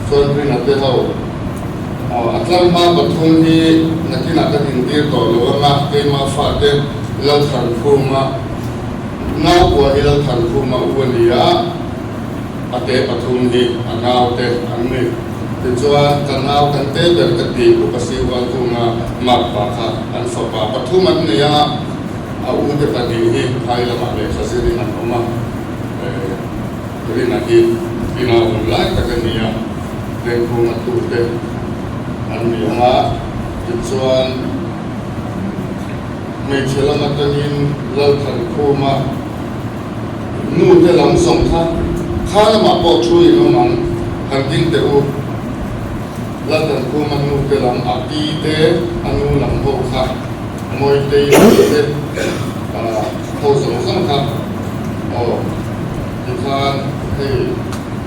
S6: Chuan Rina te ho a tlanghma pathum hi nakinah ka dintir tawh lo ang a, keima fa te Lalthankhuma Naupua hi Lalthankhuma u a ni a, a te pathum hi a naute an ni. Tichuan, ka nau kan te ber ka ti Upa Sivalkunga makpa kha an fapa pathum an nei a, a ute pahnih hi phai lamah lehkha zirin an awm a, Rina hi ina awm lai tak a ni a, Dengkhunga tute an ni ang a, tichuan, Hmeichhe lam atangin Lalthankhuma nu te lam zawng kha kha lamah pawh thu in awm ang, han ding teh u. Lalthankhuma nu te lam a pi te a nu lam ho kha Mawitei lam te ho zawng zawng kha aw tikhan hei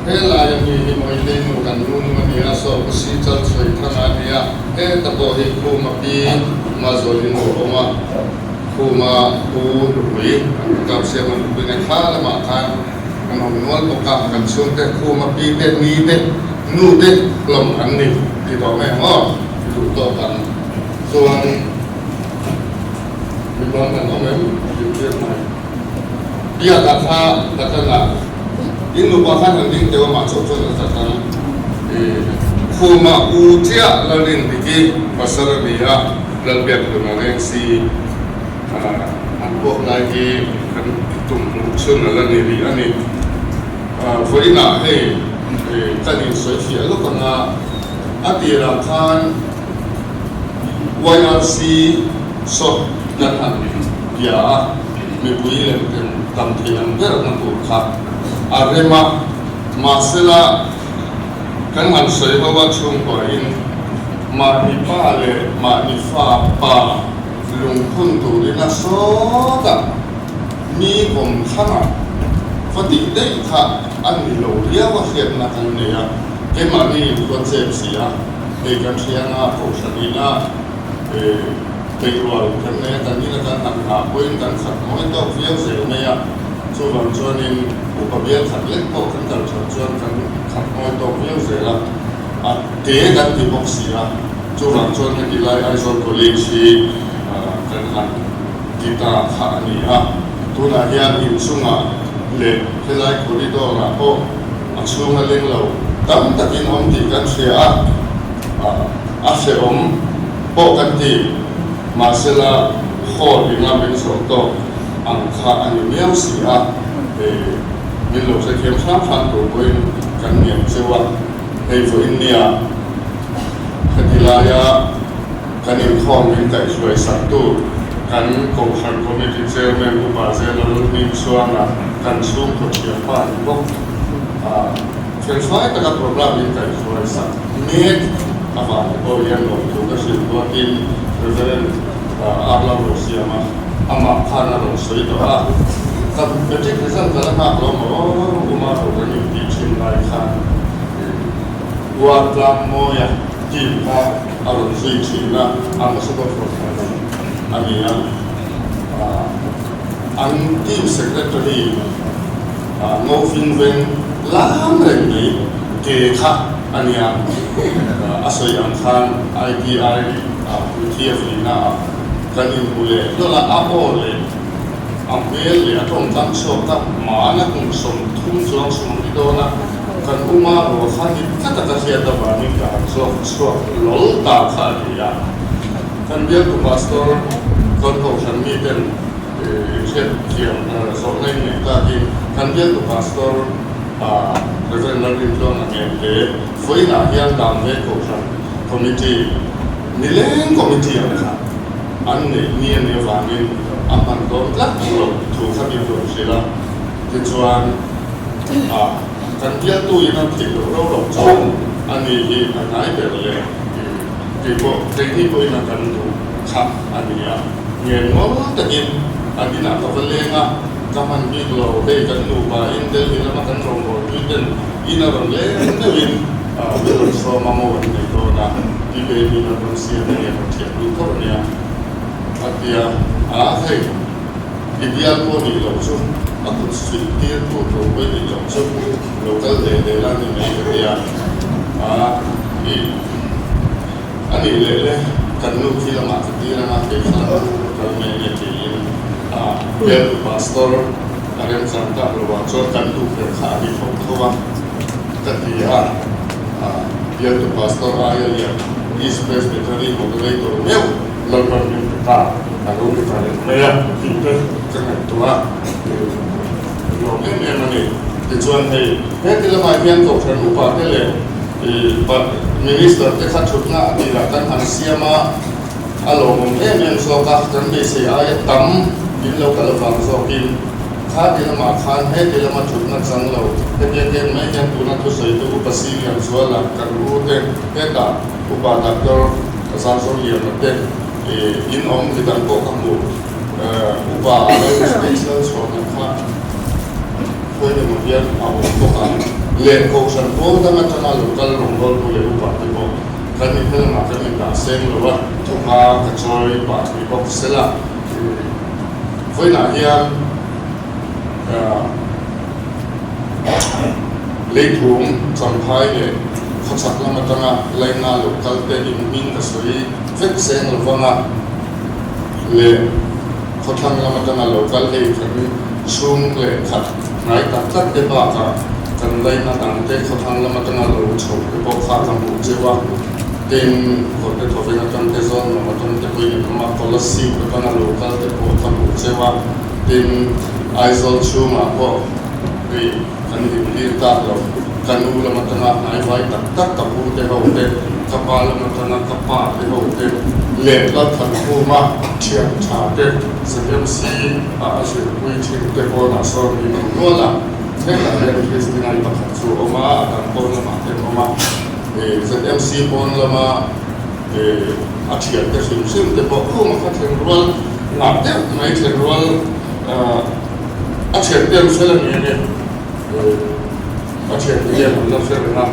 S6: helai ami hi Mawitei nu kan nu nu ania saw Pu Sichal chhawi thanga ania. Heta pawh hi Khuma pi Mazawlin a awm a, Khuma pu nupui an kap siam a nupui nen kha lamah khan kan awm nual bawk a, kan chhungte Khuma pi te, ni te, nu te hlawm an ni ti tawh mai ang aw, i duh tawk ang chuan mi bang kan awm em? Zirtir mai. Biakah kha ka tlanah.
S9: In nupa khan han ding teuh amah chauh chuan a tak ang. Khuma u chiah Lalrindiki pasal a ni a, Lalbiakhlun a reng si. An puak lai hi kan tum hmuh chhun a la ni rih a ni. Vawiinah hei kan insawi fiah lawk ang a, a tirah khan YRC saw kan han bia a, mipui lem tam thei ang ber na tur kha a rem a, mahsela kan han sawi ho a chhungkuain mahni pa leh mahni fa pa lungphun turin a sawt a, mi kawm thlangah va tih daih kha a ni lo riau a hriatna kan nei a, keimahni inkhua chep si a, hei kan hrianga kohhran ina peihrual kan nei a, kan ina kan han nghah pawhin kan khat mawi tawk viau zel mai a, chuvang chuanin upa bial khat lek pawh kan kal that chuan kan khat mawi tawk viau zel a, a te kan ti bawk si a. Chuvang chuan heti lai Aizawl College hi kan han ti ta kha a ni a, tunah hian inchungah leh helai corridor ah pawh a chhung a leng lo tam takin awm tih kan hria a, a hrehawm pawh kan ti. Mahsela hall inga min zawh tawk ang kha a ni miau si a, min lo hrethiam hram hram tur pawhin kan ngen cheu a, hei vawiin nia. Heti laia kan inkhawm min kaihhruai saktu kan Kohhran Committee Chairman Upa General Hmingchhuanga kan chhungkaw thianpa ni bawk a, felfai taka program min kaihhruai sak mek avang te pawh hian lawmthu ka hrilh ruatin Reverend Arla Rosiama amah khan a rawn sawi tawh a, ka matric result ka la nghak lo maw Uma ro kan intih thin lai khan. Uar Tlangmawia team kha a rawn zui thin a, ambassador for Thailand a ni a. An team secretary Ngofing Veng lam reng mai ke kha a nia. A sawi ang khan ITI Puithia vuina ah kan inhmu leh hlawl a, a aw leh a hmel leh a tawngkam chhuak kha mahna kum 30 chuang sum ni dawn a. Kan uma ruah kha ni tlat a ka hriat avangin ka han zawk chhuak lawl ta kha a ni a. Kan bialtu pastor kan kohhran miten inhriat thiam zawhna in nei takin kan bialtu pastor Rev. Lalrintluanga Ngente vawiinah hian Damve Kohhran Committee nileng committee ang kha an neih ni a nih avangin a hman dawn tlat loh thu kha min rawn hrilh a. Tichuan. A, kan bialtu in a theih loh rau rau chuan a ni hi a hnai ber leh kei pawh keini pawhin a kan duh kha a ni a, ngen ngawl takin an inah ka va leng a, ka hman bik lo, hei kan nupa in Delhi lama kan rawngbawlpui ten in a rawn leng deuhin min rawn sawm a maw an nei dawn a, pi Baby in an rawn siam a nia kan thiam duh tho a nia a ti a, a hei. I bial pawh nih loh chu a kut suih tir tur tur pawh i nih loh chu lo kal leh leh la ni mai ka tia a i a nih leh le kan nu khi lamah ka tir anga kei kha lamah ka lo kal mai ania tiin a bialtu pastor a remchang tak lovah chuan kan duh ber kha a ni tho tho a ka ti a bialtu pastor aia lian East Presbytery moderator meuh Lalpan min pe ta, a lo ni ta reng mai a tih te ka ngaihtuah a, lawm em em a ni. Tichuan hei heti lamah hian Kohhran upa te leh Minister te kha thutna a tirah kan han siam a, a lawmawm em em zawk a, kan beisei aia tam min lo kal avang zawkin kha ti lamah khan heti lama thutna chang lo hetia ken mai hian tuna thusawitu Upa Silianzuala kan u te hetah Upa Doctor Zarzo Liana te in awm midang pawh ka hmu. Upa Lal Lal chhuahna kha khawi emaw hian a awm bawk ang. Leh Kohhran pawl dang atanga lo kal rawngbawltu leh upa te pawh kan in helamah kan indah seng lo a, thawka ka chawi pah ni bawk sela. Vawiinah hian Leithum, Champhai leh khawchhak lam atanga laina lo kal te in hming ka sawi vek seng lo vang a, leh khawthlang lam atanga lo kal hei kan chhung leh khat hnai tak tak te bakah Kan laina dangte khawthlang lam atanga lo chho te pawh kha ka hmuh cheu a, tin, Kawrte Thawveng atang te zawn lam atang te pawhin an awm a, Kolasib atanga lo kal te pawh ka hmuh cheu a, tin, Aizawl chhungah pawh hei kan inlir tak lo, ka nu lam atanga hnaivai tak tak ka pu te ho te, ka pa lam atanga ka pa te ho te leh Lalthankhuma thian tha te ZMC a a zirpui thin te pawnah sawn min awm nual a. Hetah hian Christina i pakhat chu a awm a, a dang pawn lamah te an awm a. ZMC pawn lama a thiante hrim hrim te pawh khuma kha then rual ngah deuh mai then rual a thiante an fel a ni ange a thiante hian an la fel reng a,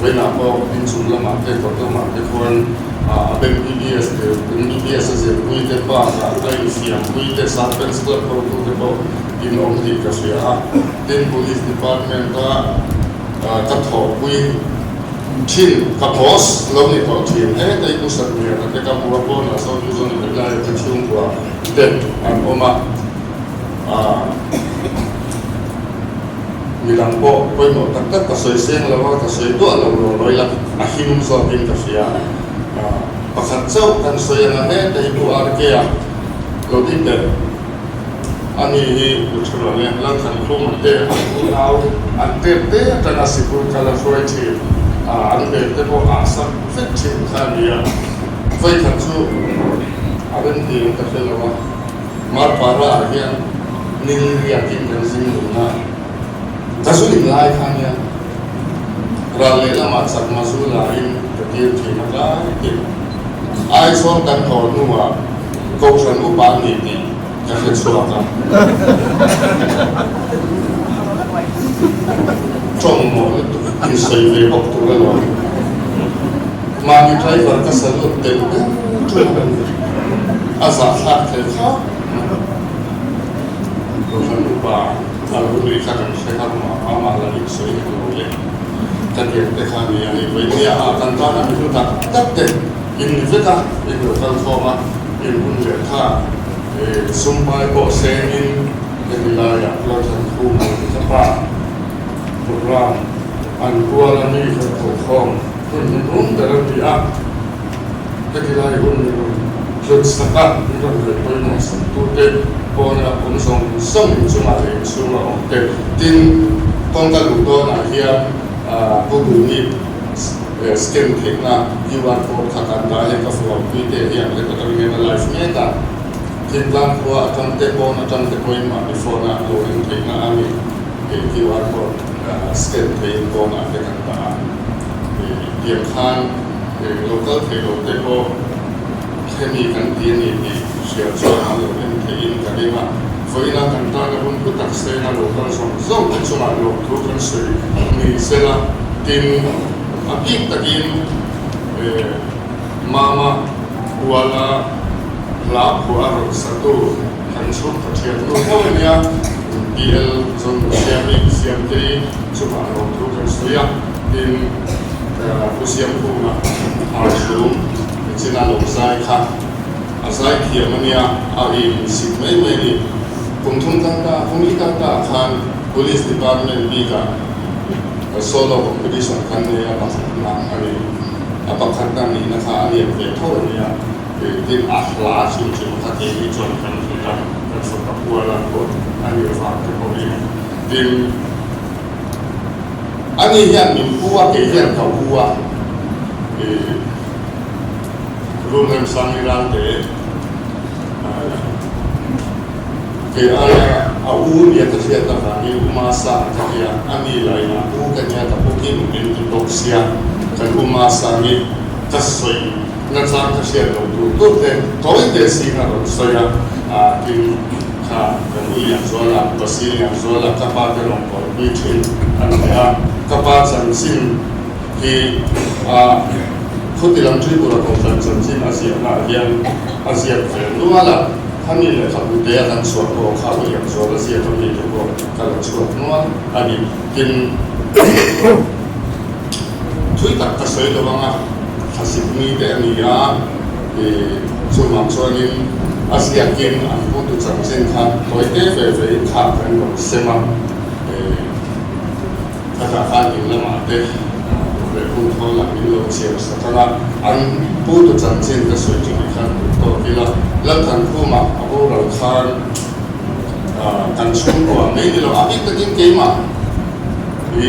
S9: vawiinah pawh inchung lamah te kawt lamah te khuan a MBBS te MBBS a zirpui te bakah a infiampui te Serpents Club hotute pawh in awm tih ka hria a, tin Police Department a ka thawhpui thin, ka boss lo ni tawh thin he tei Pu Satliana te ka hmu a, pawnah sawn Pu Zawni te lai te chhungkua te an awm a, midang pawh pawimawh tak tak ka sawi seng lo a, ka sawi duah lo lo lawi la a him zawkin ka hria, pakhat chauh kan sawi anga he tei Pu RK a lo ding teh. Ani hi u Thura leh Lalthankhuma te an unau an tet te atanga sikul kal a hruai thin a, an bel te pawh a sak vek thin kha a ni a. Vawikhat chu a rem ti ang ka hre lo a, Marpara ah hian Nilriakin kan zing dun a, ka zu in lai kha nia ral lehlamah chakma zu laiin ka tir thin a tlai tih Aizawl kan haw hnuah Kohhran upa a ni tih ka hre chhuak a. Tawng mawh lutuk insawi ve bawk tur alawm. Mahni driver ka salute tel ber ṭum a ni. A zahthlak thei khawp mai. Kohhran upa a lo nih kha kan hre har mah a, amah la insawi hek lo le. Ka tiang te kha a ni a ni. Vawinia ah kan tan a mi hlu tak tak te. In ni vek a, in lo kal khawm a, in hun leh kha sumpai pawh sengin hemi laiah Lalthankhum ka pa program an kual a mi kan tho khawm hun hnuhnung ber a ni a, heti lai hun min rawn hlut sak a, min rawn ngaih pawimawh sak tute pawna awm zawng zawng inchungah leh inchhunga awm te, tin kawngka luh dawnah hian Google Meet Scan theihna QR code kha kan dah hei ka fuampui te hian heta tang hian a live mek a, thingtlang khua atang te pawn atang te pawhin mahni phone ah lo en theihna a ni hei QR code scan theihin pawnah te kan dah a, tiang khan lo kal theih loh te pawh hemi kan ti a ni tih hria chuan an lo en theihin ka ring a, vawiina kan tana hun hlu tak sena lo kal zawng zawng te chungah lawmthu kan sawi ni sela. Tin, a bik takin Mama Kuala hla phuah a rawn satu kan chhungkaw thiannu tho a nia, PL Zawngnu Siami Siamtei chungah lawmthu kan sawi a, tin, Pu Siamkhuma Harchhum Nichina lo zai kha a zai thiam a nia, a insit mai mai a ni. Kum thum kal ta, kum li kal ta ah khan Police Department bikah Solo competition khan nei a pakhatna a ni. A pakhatna nihna kha a lian ve tho a nia. Tin, a hla hrim hrim kha keini chuan kan hlut a, kan fapa kual a pawh a nih vang te pawhin. Tin, ani hian min pu a, kei hian ka u a. Room remsang i ral te. Kei aia a u nia ka hriat avangin U Masang ka nia, a ni lainah u ka nia ka pu kim min ti bawk sia, kan U Masang hi ka sawi nachang ka hriat loh tur tur te tawi te sin a rawn sawi a, tin kha kan U Lianzuala, Basil Lianzuala ka pa te rawn kawrpui thin a ni a, ka pa chanchin hi a khuti lam Tripura Kohhran chanchin a ziahnaah hian a ziak ve nual a. Khami lehkhabu te a kan chhuah pawh kha William Zuala ziak a mi te pawh ka la chhuak nual a ni. Tin, thui tak ka sawi lo ang a, thlasik ni te a ni a, chuvang chuanin a ziakin an putu chanchin kha tawi te ve vein kha kan rawn sem a. Khatah khan in lamah te leh hun thawl ah min lo chhiar sak ang a, an pu tu chanchin ka sawi chu ti khan duh tawk ila, Lalthankhuma a boral khan kan chhungkua mai ni lo, a bik takin keimah hi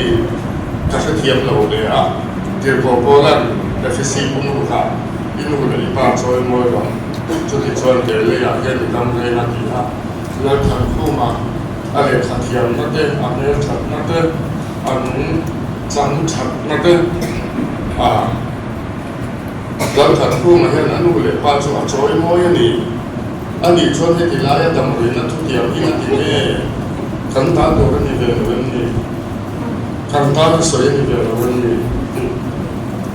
S9: ka hrethiam lo hle a, Tirhkoh Paula'n Efesi pumruhah i nu leh i pa chawi mawi rawh, chuti chuan ke leiah hian i dam reng a ti a, Lalthankhuma a lehkha thiamna te, a hmelthatna te, a nung chang thatna te a Lalthatkhuma hian a nu leh pa chu a chawi mawi a ni. A nih chuan heti laia damruina thutiam hi a ti nge? Kan ta tur a ni ve lo em ni? Kan tan a sawi a ni ve lo em ni? Tih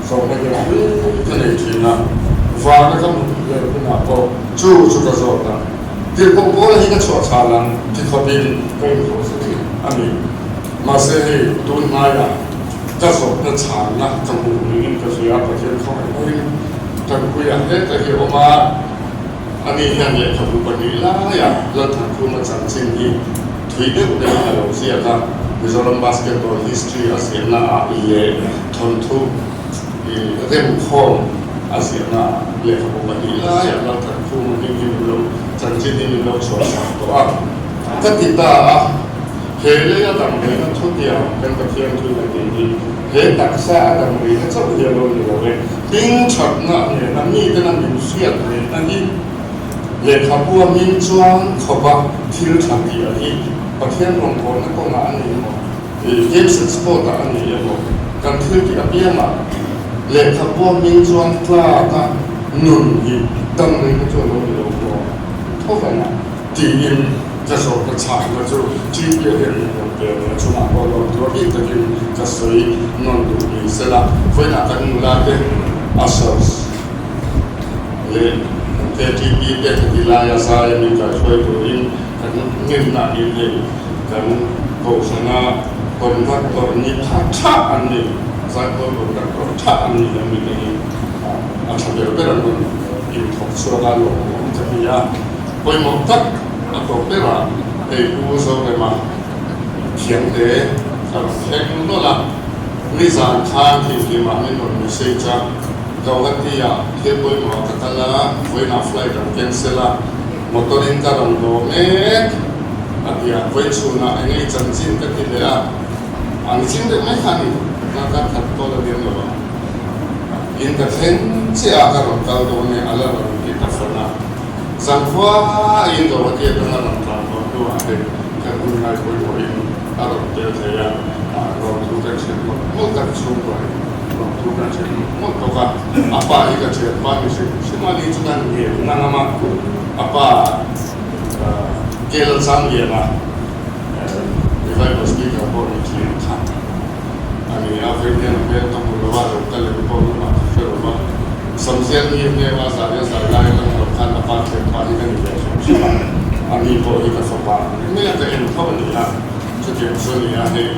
S9: zawhna hian hlui ka nei thin a, vana ka hmu vel hunah pawh chu chu ka zawt ang. Tirhkoh Paula hi ka chhuah chhal ang ti khawpin ka inhlawh zui a ni. Mahse hei tun hnaiah ka zawhna chhanna ka hmuh ningin ka hria, Pathian khawngaih ngaiin Tanpuia heta hi a awm a, ani hian lehkhabu pahnih laiah Lalthankhuma chanchin hi thui deuh deuhin a lo ziak a, Mizoram Basketball history a ziahna ah leh thawnthu remkhawm a ziahna lehkhabu pahnih laiah Lalthankhuma hming hi min lo chanchin hi min lo chhuah sak tawh a, ka ti ta a, he lei a damrihna thutiang kan Pathian thu na tih hi he taksa a damrihna chauh hi a lo ni lo e, hming thatna nena mitena min hriat rihna hi lehkhabu a hming chuan khawpa thil tha tih a hi Pathian rawngbawlna kawngah a ni emaw, Games and Sport ah a ni emaw, kan thil tih apiangah lehkhabu a hming chuan tlak a nun hi dam rihna chu a lo ni lo maw tho vang a tiin ka zawh ka chhahna chu TP a hian min rawn pe leh a chungah pawh lawm tur bik takin ka sawi nawn duh ni sela vawiinah kan nula te ushers leh KTP te heti laia zai a min kaihruai turin Kan ngenna in hei kan kohhrana conductor ni tha tha an ni, zaipawl conductor tha an ni an mite hi a tha ber ber an rawn inthawk chhuak a lawmawm ka ti a, pawimawh tak a tawp berah hei Pu Zorema thiamte a rawn thleng nawlh a, nizan khan thinhlimah min rawn message a, Gauhati-ah thil pawimawh ka kal a, vawiinah flight an cancel a. Motor in ka rawn haw mek a ti a, vawi chhunah eng nge chanchin ka ti leh a, a ni ching deuh mai kha a ni, ka ka khat tawl a liam lo a, in ka thleng chiah a ka rawn kal dawn e a la rawn ti ta fan a, zankhua in lo a ti atanga rawn tlan haw hnuah hei kan hun ngai pawimawhin a rawn tel thei a, rawn thu kan hrilh mawlh mawlh kan chhungkua in rawn thu kan hrilh mawlh mawlh bawk a, a pa hi ka thianpa ni hrim hrim a ni chu kan ngel nang a. A pa Kel Changliana Revival Speaker pawh ni thin kha a ni a, vawiin hian a hmel ka hmu lo a, lo kal em pawh lamah ka hre lo va, Samsial mi hmel a zai a zai lai atang lo khan a pa thianpa hi ka ni ve hrim hrim a, a mi pawh hi ka fapa ang reng mai a, ka en tho a ni a, chutiang chu a ni a, hei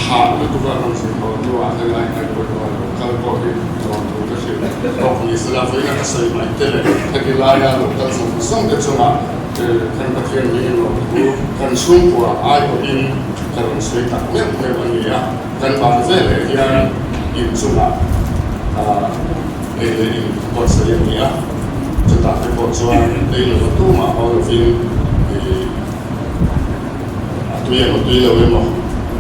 S9: hah lutuk a rawn zin haw hnuah helai ngai pawimawh lo kal pawh hi nuam tur ka hrilh tawk ni sela, vawiin a ka sawi mai te leh heti laia lo kal zawng zawng te chungah kan Pathian hi nuam thu kan chhungkua aiawhin ka rawn sawi tak meuh meuh a ni a, kan ban veleh hian inchungah ei leh in buatsaih a ni a, chutah te pawh chuan ei lova tumah haw lovin A tui emaw tui lo emaw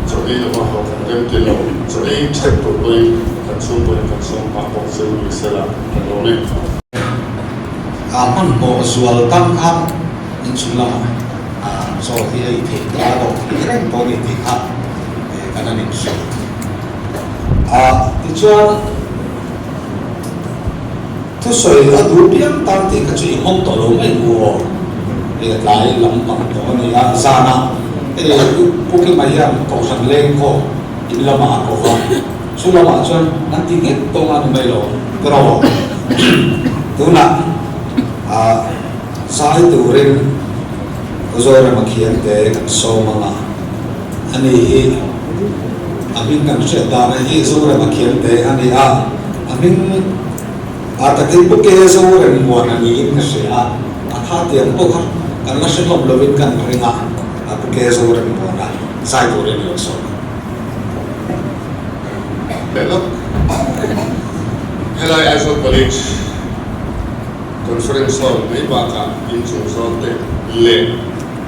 S9: chaw ei lova haw kan rem ti lo, chaw ei ṭheuh tur pawhin kan chhungkaw in kan sawm pah bawk che u ni sela kan lawm e.
S2: A hmanhmawh zual tam kha inchung lamah chaw hi a ei theih ta a, dawh thei reng pawh a ni tih kha kan han inhrilh a. Tichuan thusawi a duh piang tan tih kha chu i hawng tawh lo mai u aw, hei a tlai lam pang tawh a ni a, zanah hei Pu Kima hian Kohhran lengkhawm in lamah a ko va, chu lamah chuan an ti nghet tawng a ni mai lo tiraw? Tunah zai turin Zorema Khiangte kan sawm ang a, ani hi a hming kan hriat dana hi Zorema Khiangte a ni a, a hming a takin Pu Ke Zorem muan a niin ka hria a, a tha tiang pawh kha kan la hre hlawm lovin kan ring a, Pu Ke Zorem muan a zai turin a lo sawm a.
S9: Leh lawk. Helai Aizawl College Conference Hall mai bakah inchung zawl te leh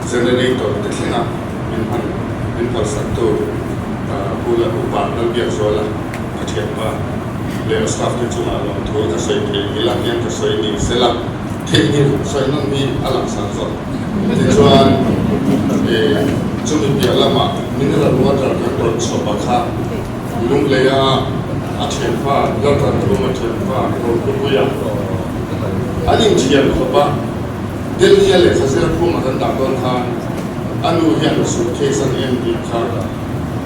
S9: generator te thlenga min hman min phalsak tu Pu Lal Upa Lalbiakzuala ka thianpa leh a staff te chungah lawmthu ka sawi theih ngil ah hian ka sawi ni sela theihnghilh sawi nawn hi a langsar zawk. Tichuan chumi piah lamah mineral water kan rawn chhawp a kha Lungleia a thianpa Laltanthuma thianpa Rohlupuia an inthian khawp a, Delhi-a lehkha zir khuma kan dah dawn khan a nu hian suitcase an en tih kha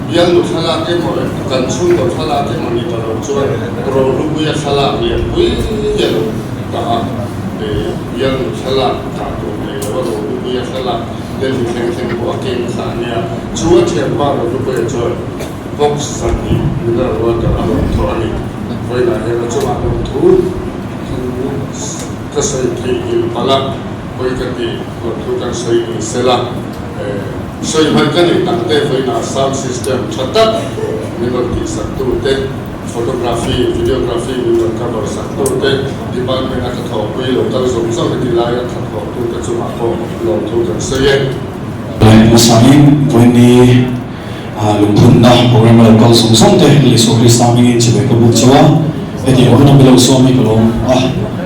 S9: bialnu thlalak emaw kan chhungkaw thlalak emaw ni ta lo chuan Rohlupuia thlalak lianpui hi a lo dah a, bialnu thlalak dah tur nei lo a Rohlupuia thlalak Delhi thleng thleng pawh a keng kha a nia. Chu a thianpa Rohlupuia chuan Box 2 mineral water a rawn thawh a ni. Vawiinah hian a chungah lawmthu thu ka sawi theihnghilh palh a, vawi ka ti lawmthu kan sawi ni sela, sawi hman ka neih dang te vawiinah sound system tha tak min rawn tihsak tu te, photography, videography min rawn cover sak tu te, department a ka thawhpui lo kal zawng zawng heti laia tha thawh tu te chungah pawh lawmthu kan sawi e.
S5: Leh hmasangin vawiinni Lungphunna program a lo kal zawng zawng te Isua Krista hmingin chibai ka buk chauh a, hetiang hun a mi lo sawm hi ka lawm a,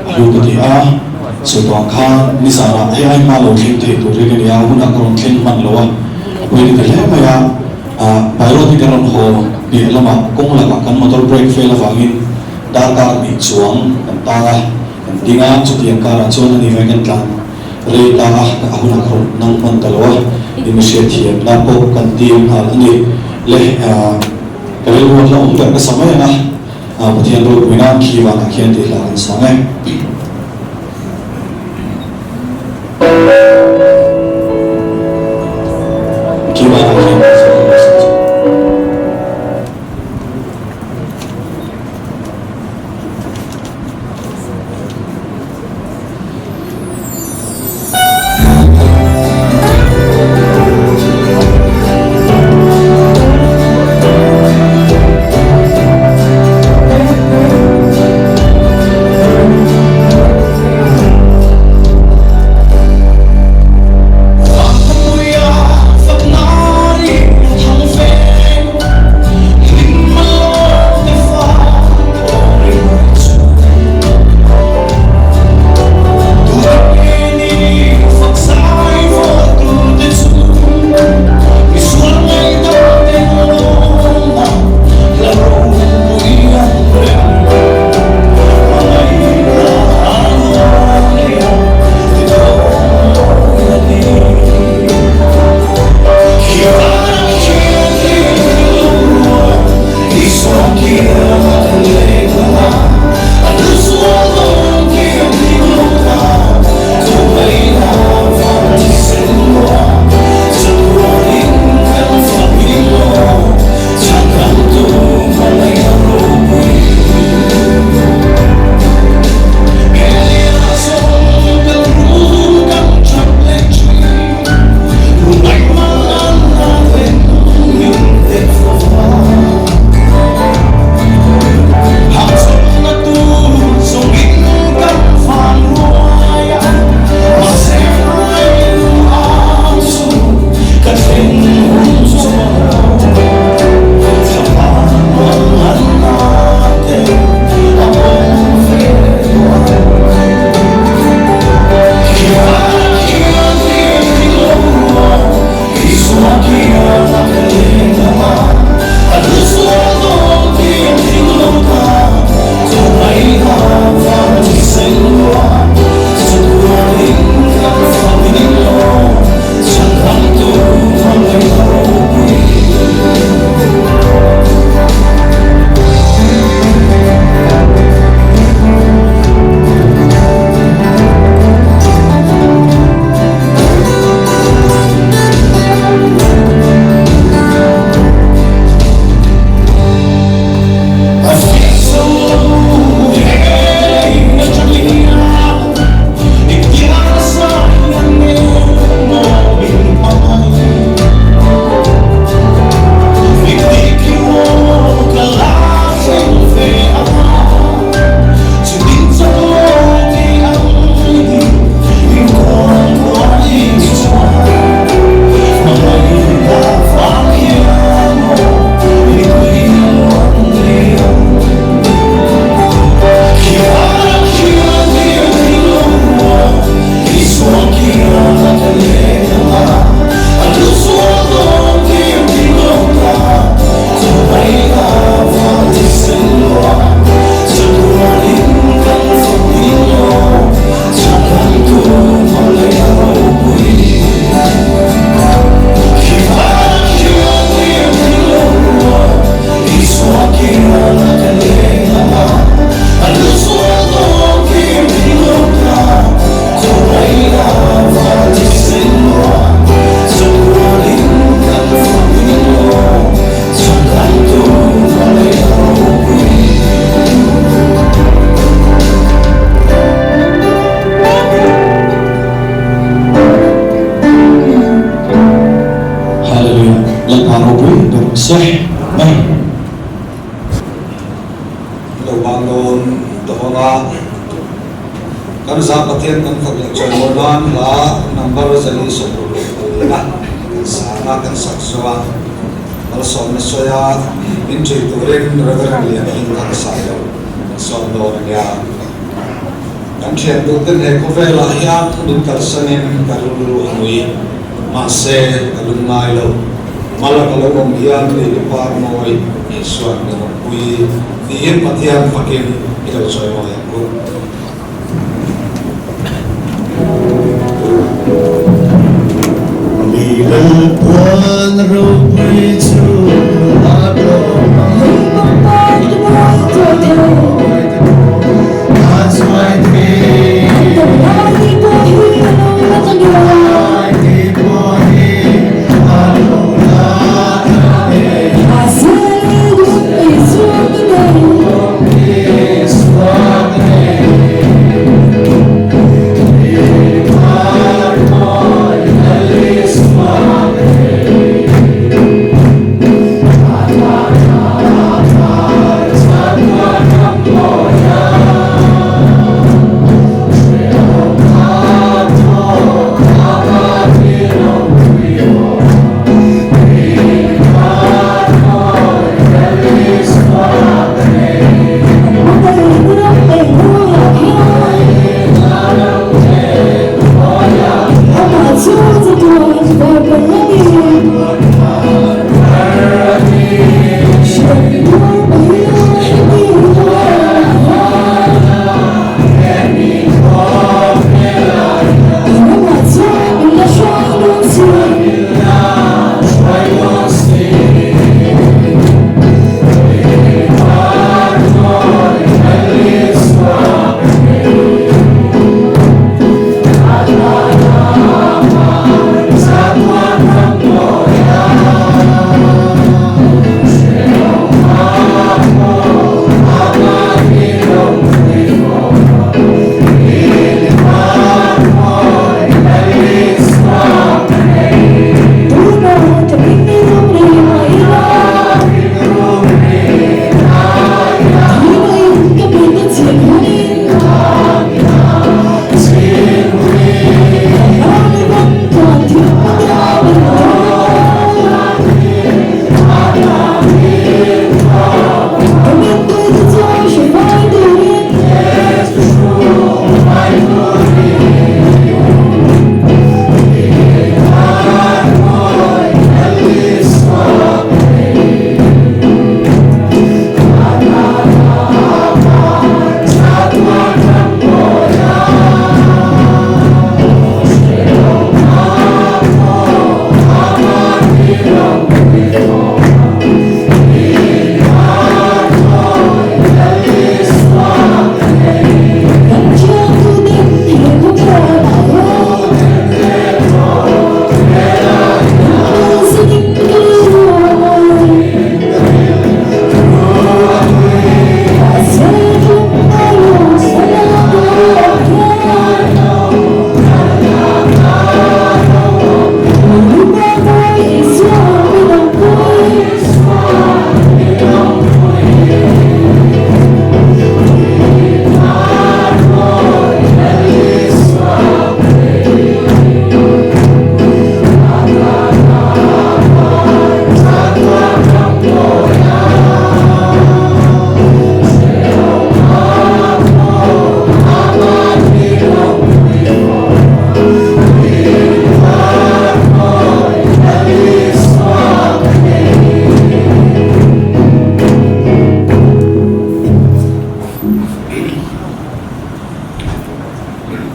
S5: a hlu ka ti a, sawi tawh ang khan nizanah hei ai hma lo thleng thei tur hi ka ni a, hunah ka rawn thleng hman lo a, a pawi ka ti hle mai a, by road hi ka rawn haw piah lamah kawng lakah kan motor brake fail avangin darkar hnih chuang kan tang a, kan ding a, chutiang karah chuan a ni mai kan tlan. Rei ta a, a hunah ka rawn nang hman ta lo a, i mi hriatthiamna pawh kan dil nghal a ni. Le, ka rilru a hlauhawm ber ka sa mai ang a, Pathian ropui nan khi vanah khian tih hla kan sang e. Khi vanah khian tih hla kan sang e.
S2: a, kan sa ang a, kan sak zo a, malsawmna sawi a, min ṭih turin Rev. Lianhmingthang Sailo kan sawm dawn a nia. Kan thian duhten he khawvelah hian min kalsanin ka rilru a nui, mahse ka lung ngai lo. Mala ka lo awm hian lei par mawi Isuan min awmpui tiin Pathian fakin i lo chawi mawi ang u.
S10: Mi Lalpuan ropui chu a tlawm a.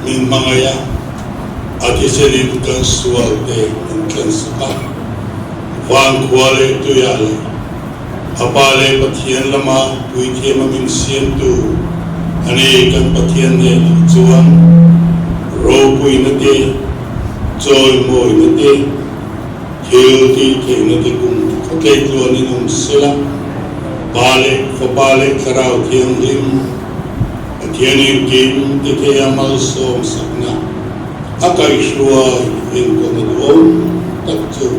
S9: Min hmangaih a, a thisenin kan sualte min tlansak a, vankhua leh tuiah leh a Pa leh Pathian lama puithiama min siamtu a ni. Kan Pathian hnenah chuan ropuina te, chawimawina te, thil tih theihna te kum khawtlei tluanin awm sela, Pa leh Fapa leh Thlarau Thianghlim Pathian engkim ti theia malsawm sakna a kaihhruai enkawlna duhawm tak chu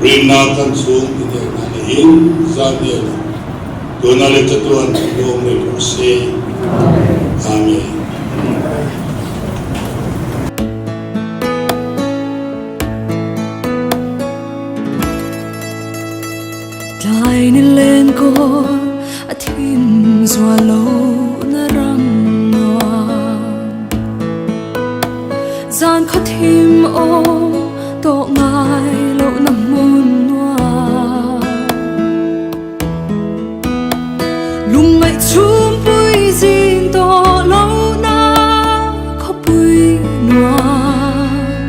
S9: rinna kan chhung inelna leh in zan nena tuna leh chatuan lawm reng rawh se. Amen.
S1: A thim zual lohna ram nuam. Zan khaw thim awm tawh ngai lohna hmun nuam. Lungngaih chhumpui zin tawh lohna khawpui nuam.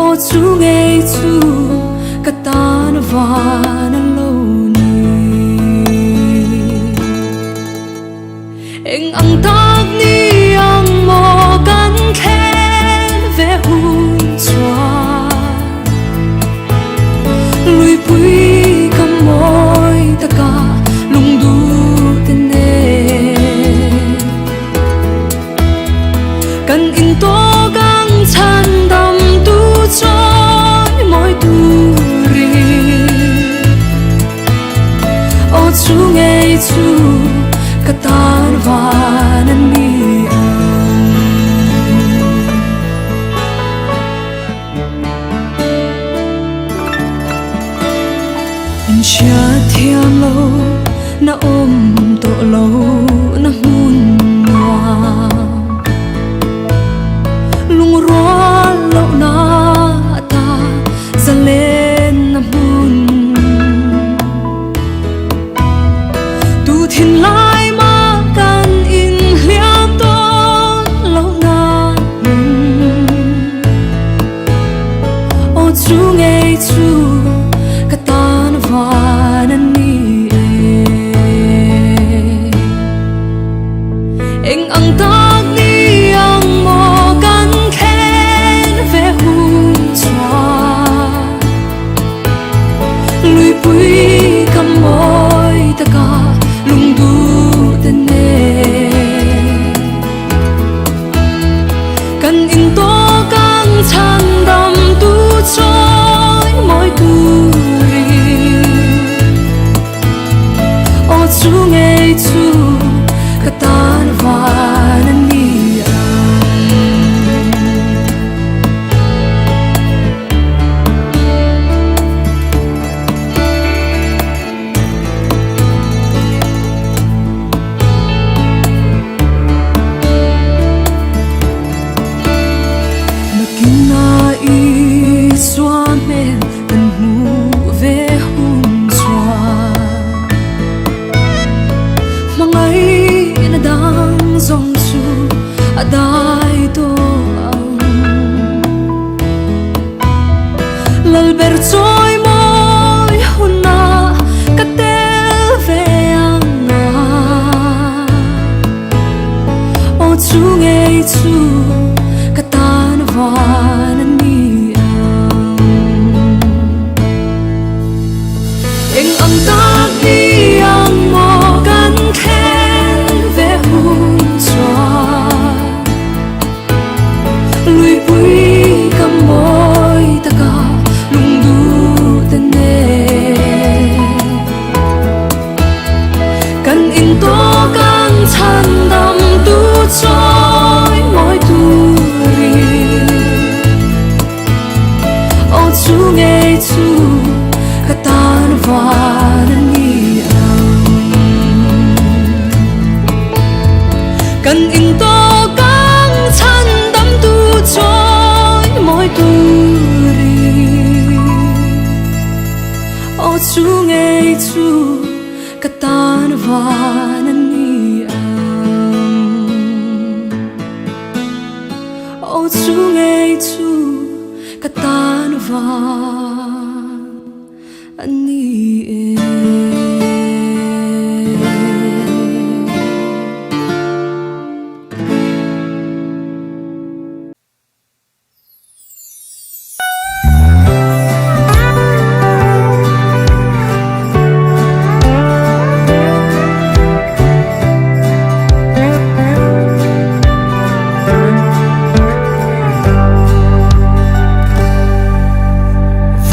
S1: Aw chu ngei chu ka tan van a lo ni. Eng ang tak ni ang maw kan thlen ve hun chuan Luipui ka mawi taka lungduh te nen Kan in tawk ang chhan dam tu chawi mawi turin Aw chu ngei chu ka tan van a ni ang. In hriat thiam lo na awm tawh lo na hmun nuam Lungrual lohna ata zalen na hmun Tu thinlai mah kan inhliam tawn lohna hmun Aw chu ngei chu ka tan van a ni e. Eng ang tak ni ang maw kan thlen ve hun chuan Luipui ka mawi taka lungduh te nen Kan in tawk ang chhan dam tu chawi mawi turin Aw chu ngei chu ka tan van a ni ang. Nakin a Isua hmel kan hmuh ve hun chuan Hmangaihna dang zawng chu a dai tawh ang. Lalber chawi mawi hunah ka tel ve ang a, aw chu ngei chu ka tan van a ni ang. Eng ang tak ni ang maw kan thlen ve hun chuan. Luipui ka mawi taka lungduh te nen Kan in tawk ang chhan dam tu chawi mawi turin Aw chu ngei chu ka tan van a ni ang. Kan in tawk ang chhan dam tu chawi mawi turin Aw chu ngei chu ka tan van a ni ang. Aw chu ngei chu ka tan van a ni e.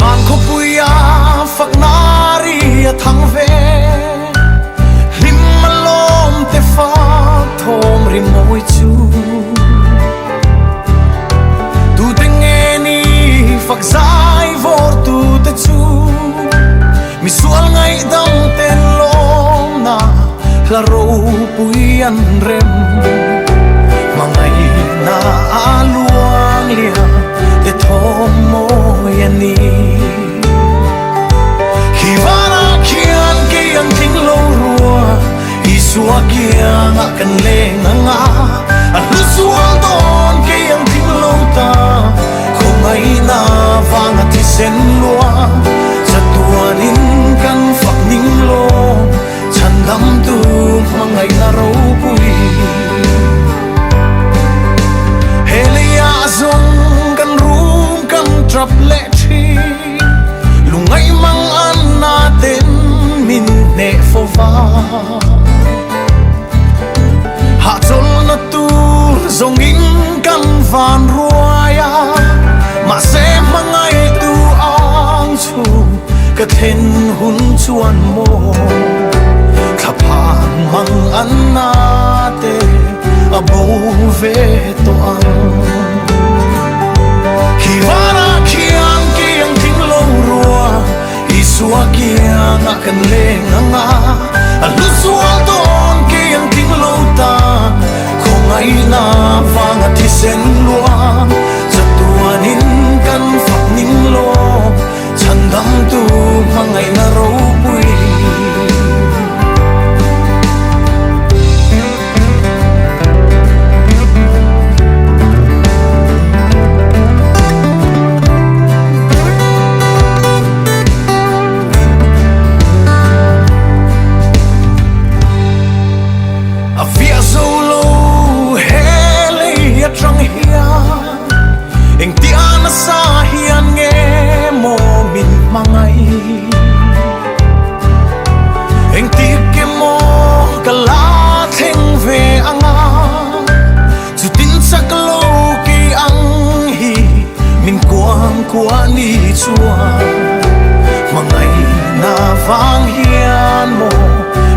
S10: Van khawpuia fakna ri a thang ve, hlim a lawm te fak thawm ri mawi chu. Tute nge ni fak zai vawr tute chu, misual ngaihdam hla ropui an rem. Hmangaihna a luang liam te thawm mawi a ni. Khi vanah khian kei ang tling lo rua, Isua kiangah kan leng ang a, a hlu sual dawn kei ang tling lo ta. Khawngaihna vanga thisen luang, chatuanin kan fak ning lawm, chhandamtu hmangaihna ropui. He leiah zawng kan rum kan tap leh thin, lungngaih mang an na ten min hneh fo va. Hahchawlhna tur zawngin kan van ruai a, mahse hmangaihtu ang chu ka thlen hun chuan maw thlaphan mang an na te a bo ve tawh ang. Khi vanah khian kei ang tling lo rua, Isua kiangah kan leng ang a, a hlu zual dawn kei ang tling lo ta. Khawngaihna vanga thisen luang, chatuanin kan fak ning lawm, chhandamtu hmangaihna ropui. A fiah zo lo he lei atang hian engtia nasa hian nge maw min hmangaih? Engtik emaw ka la thleng ve ang a, chutin chak lo kei ang hi min kuang kuah ni chuan hmangaihna vang hian maw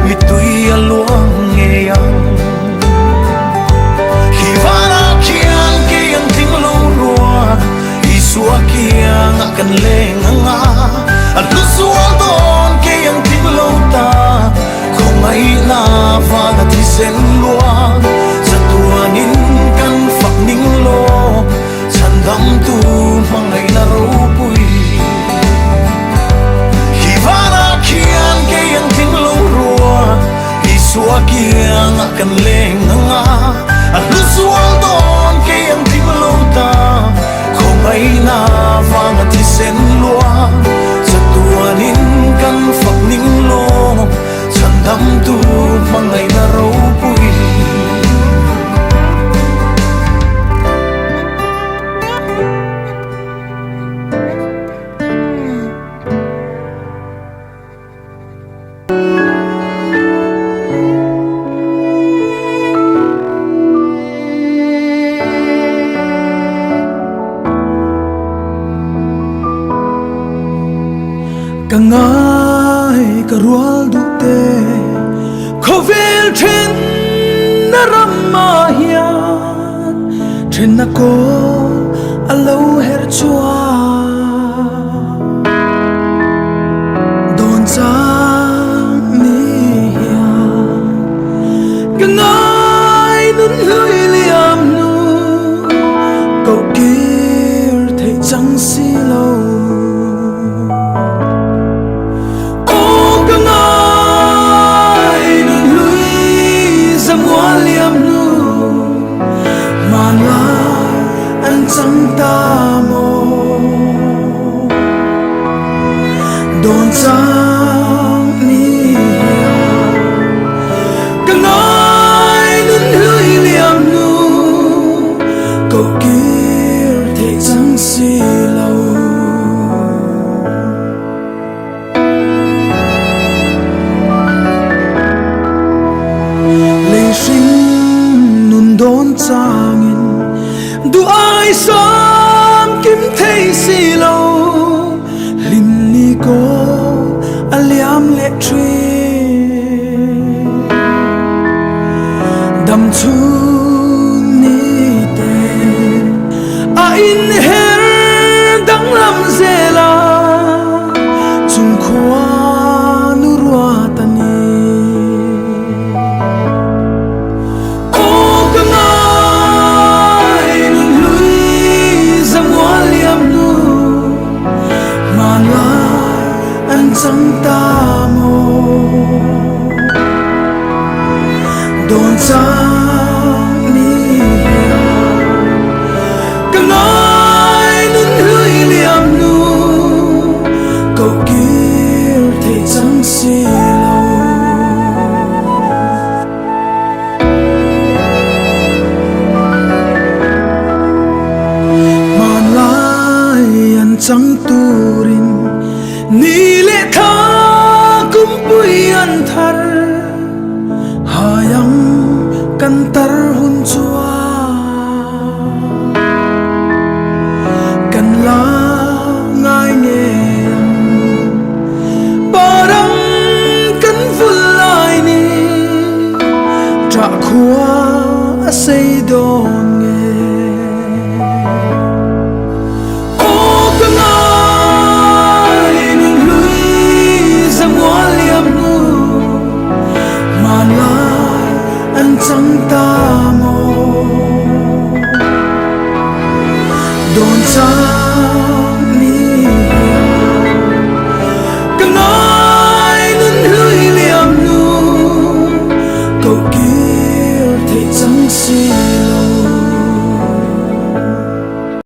S10: mittui a luang ngei ang. Khi vanah khian kei ang tling lo rua, Isua kiangah kan leng ang a, a hlu zual dawn kei ang tling lo ta. Khawngaihna vanga thisen luang, chatuanin kan fak ning law, chhandamtu hmangaihna ropui. Khi vanah khian kei ang tling lo rua, Isua kiangah kan leng ang a, a hlu zual dawn kei ang tling lo ta. Khawngaihna vanga thisen luang, chatuanin kan fak ning lawm, chhandamtu hmangaihna ropui.
S11: Ka ngai ka rual duh te khawvel then na ram ah hian then na kawl a lo her chhuak. Dawn chang ni hian ka ngai nun hlui liam hnu koh kir theih chang si lo. Aw ka ngai nun hlui zamual liam hnu hmanlai an chang ta maw? Dawn chang ni hian ka ngai nun hlui liam hnu koh kir theih chang si lo. Lei hring nun dawn changin duh ai sawm kim thei si lo, hlim ni kawl a liam leh thin. Dam chhung ni te a inher. chang turin ni leh thla kumpui an thar hai ang kan tar hun chuan kan la ngai ngei ang parang kan vul lai ni ṭah khua a sei dawn nge. Aw ka ngai nunhlui zamual liam hnu hmanlai an chang ta maw? Dawn chang.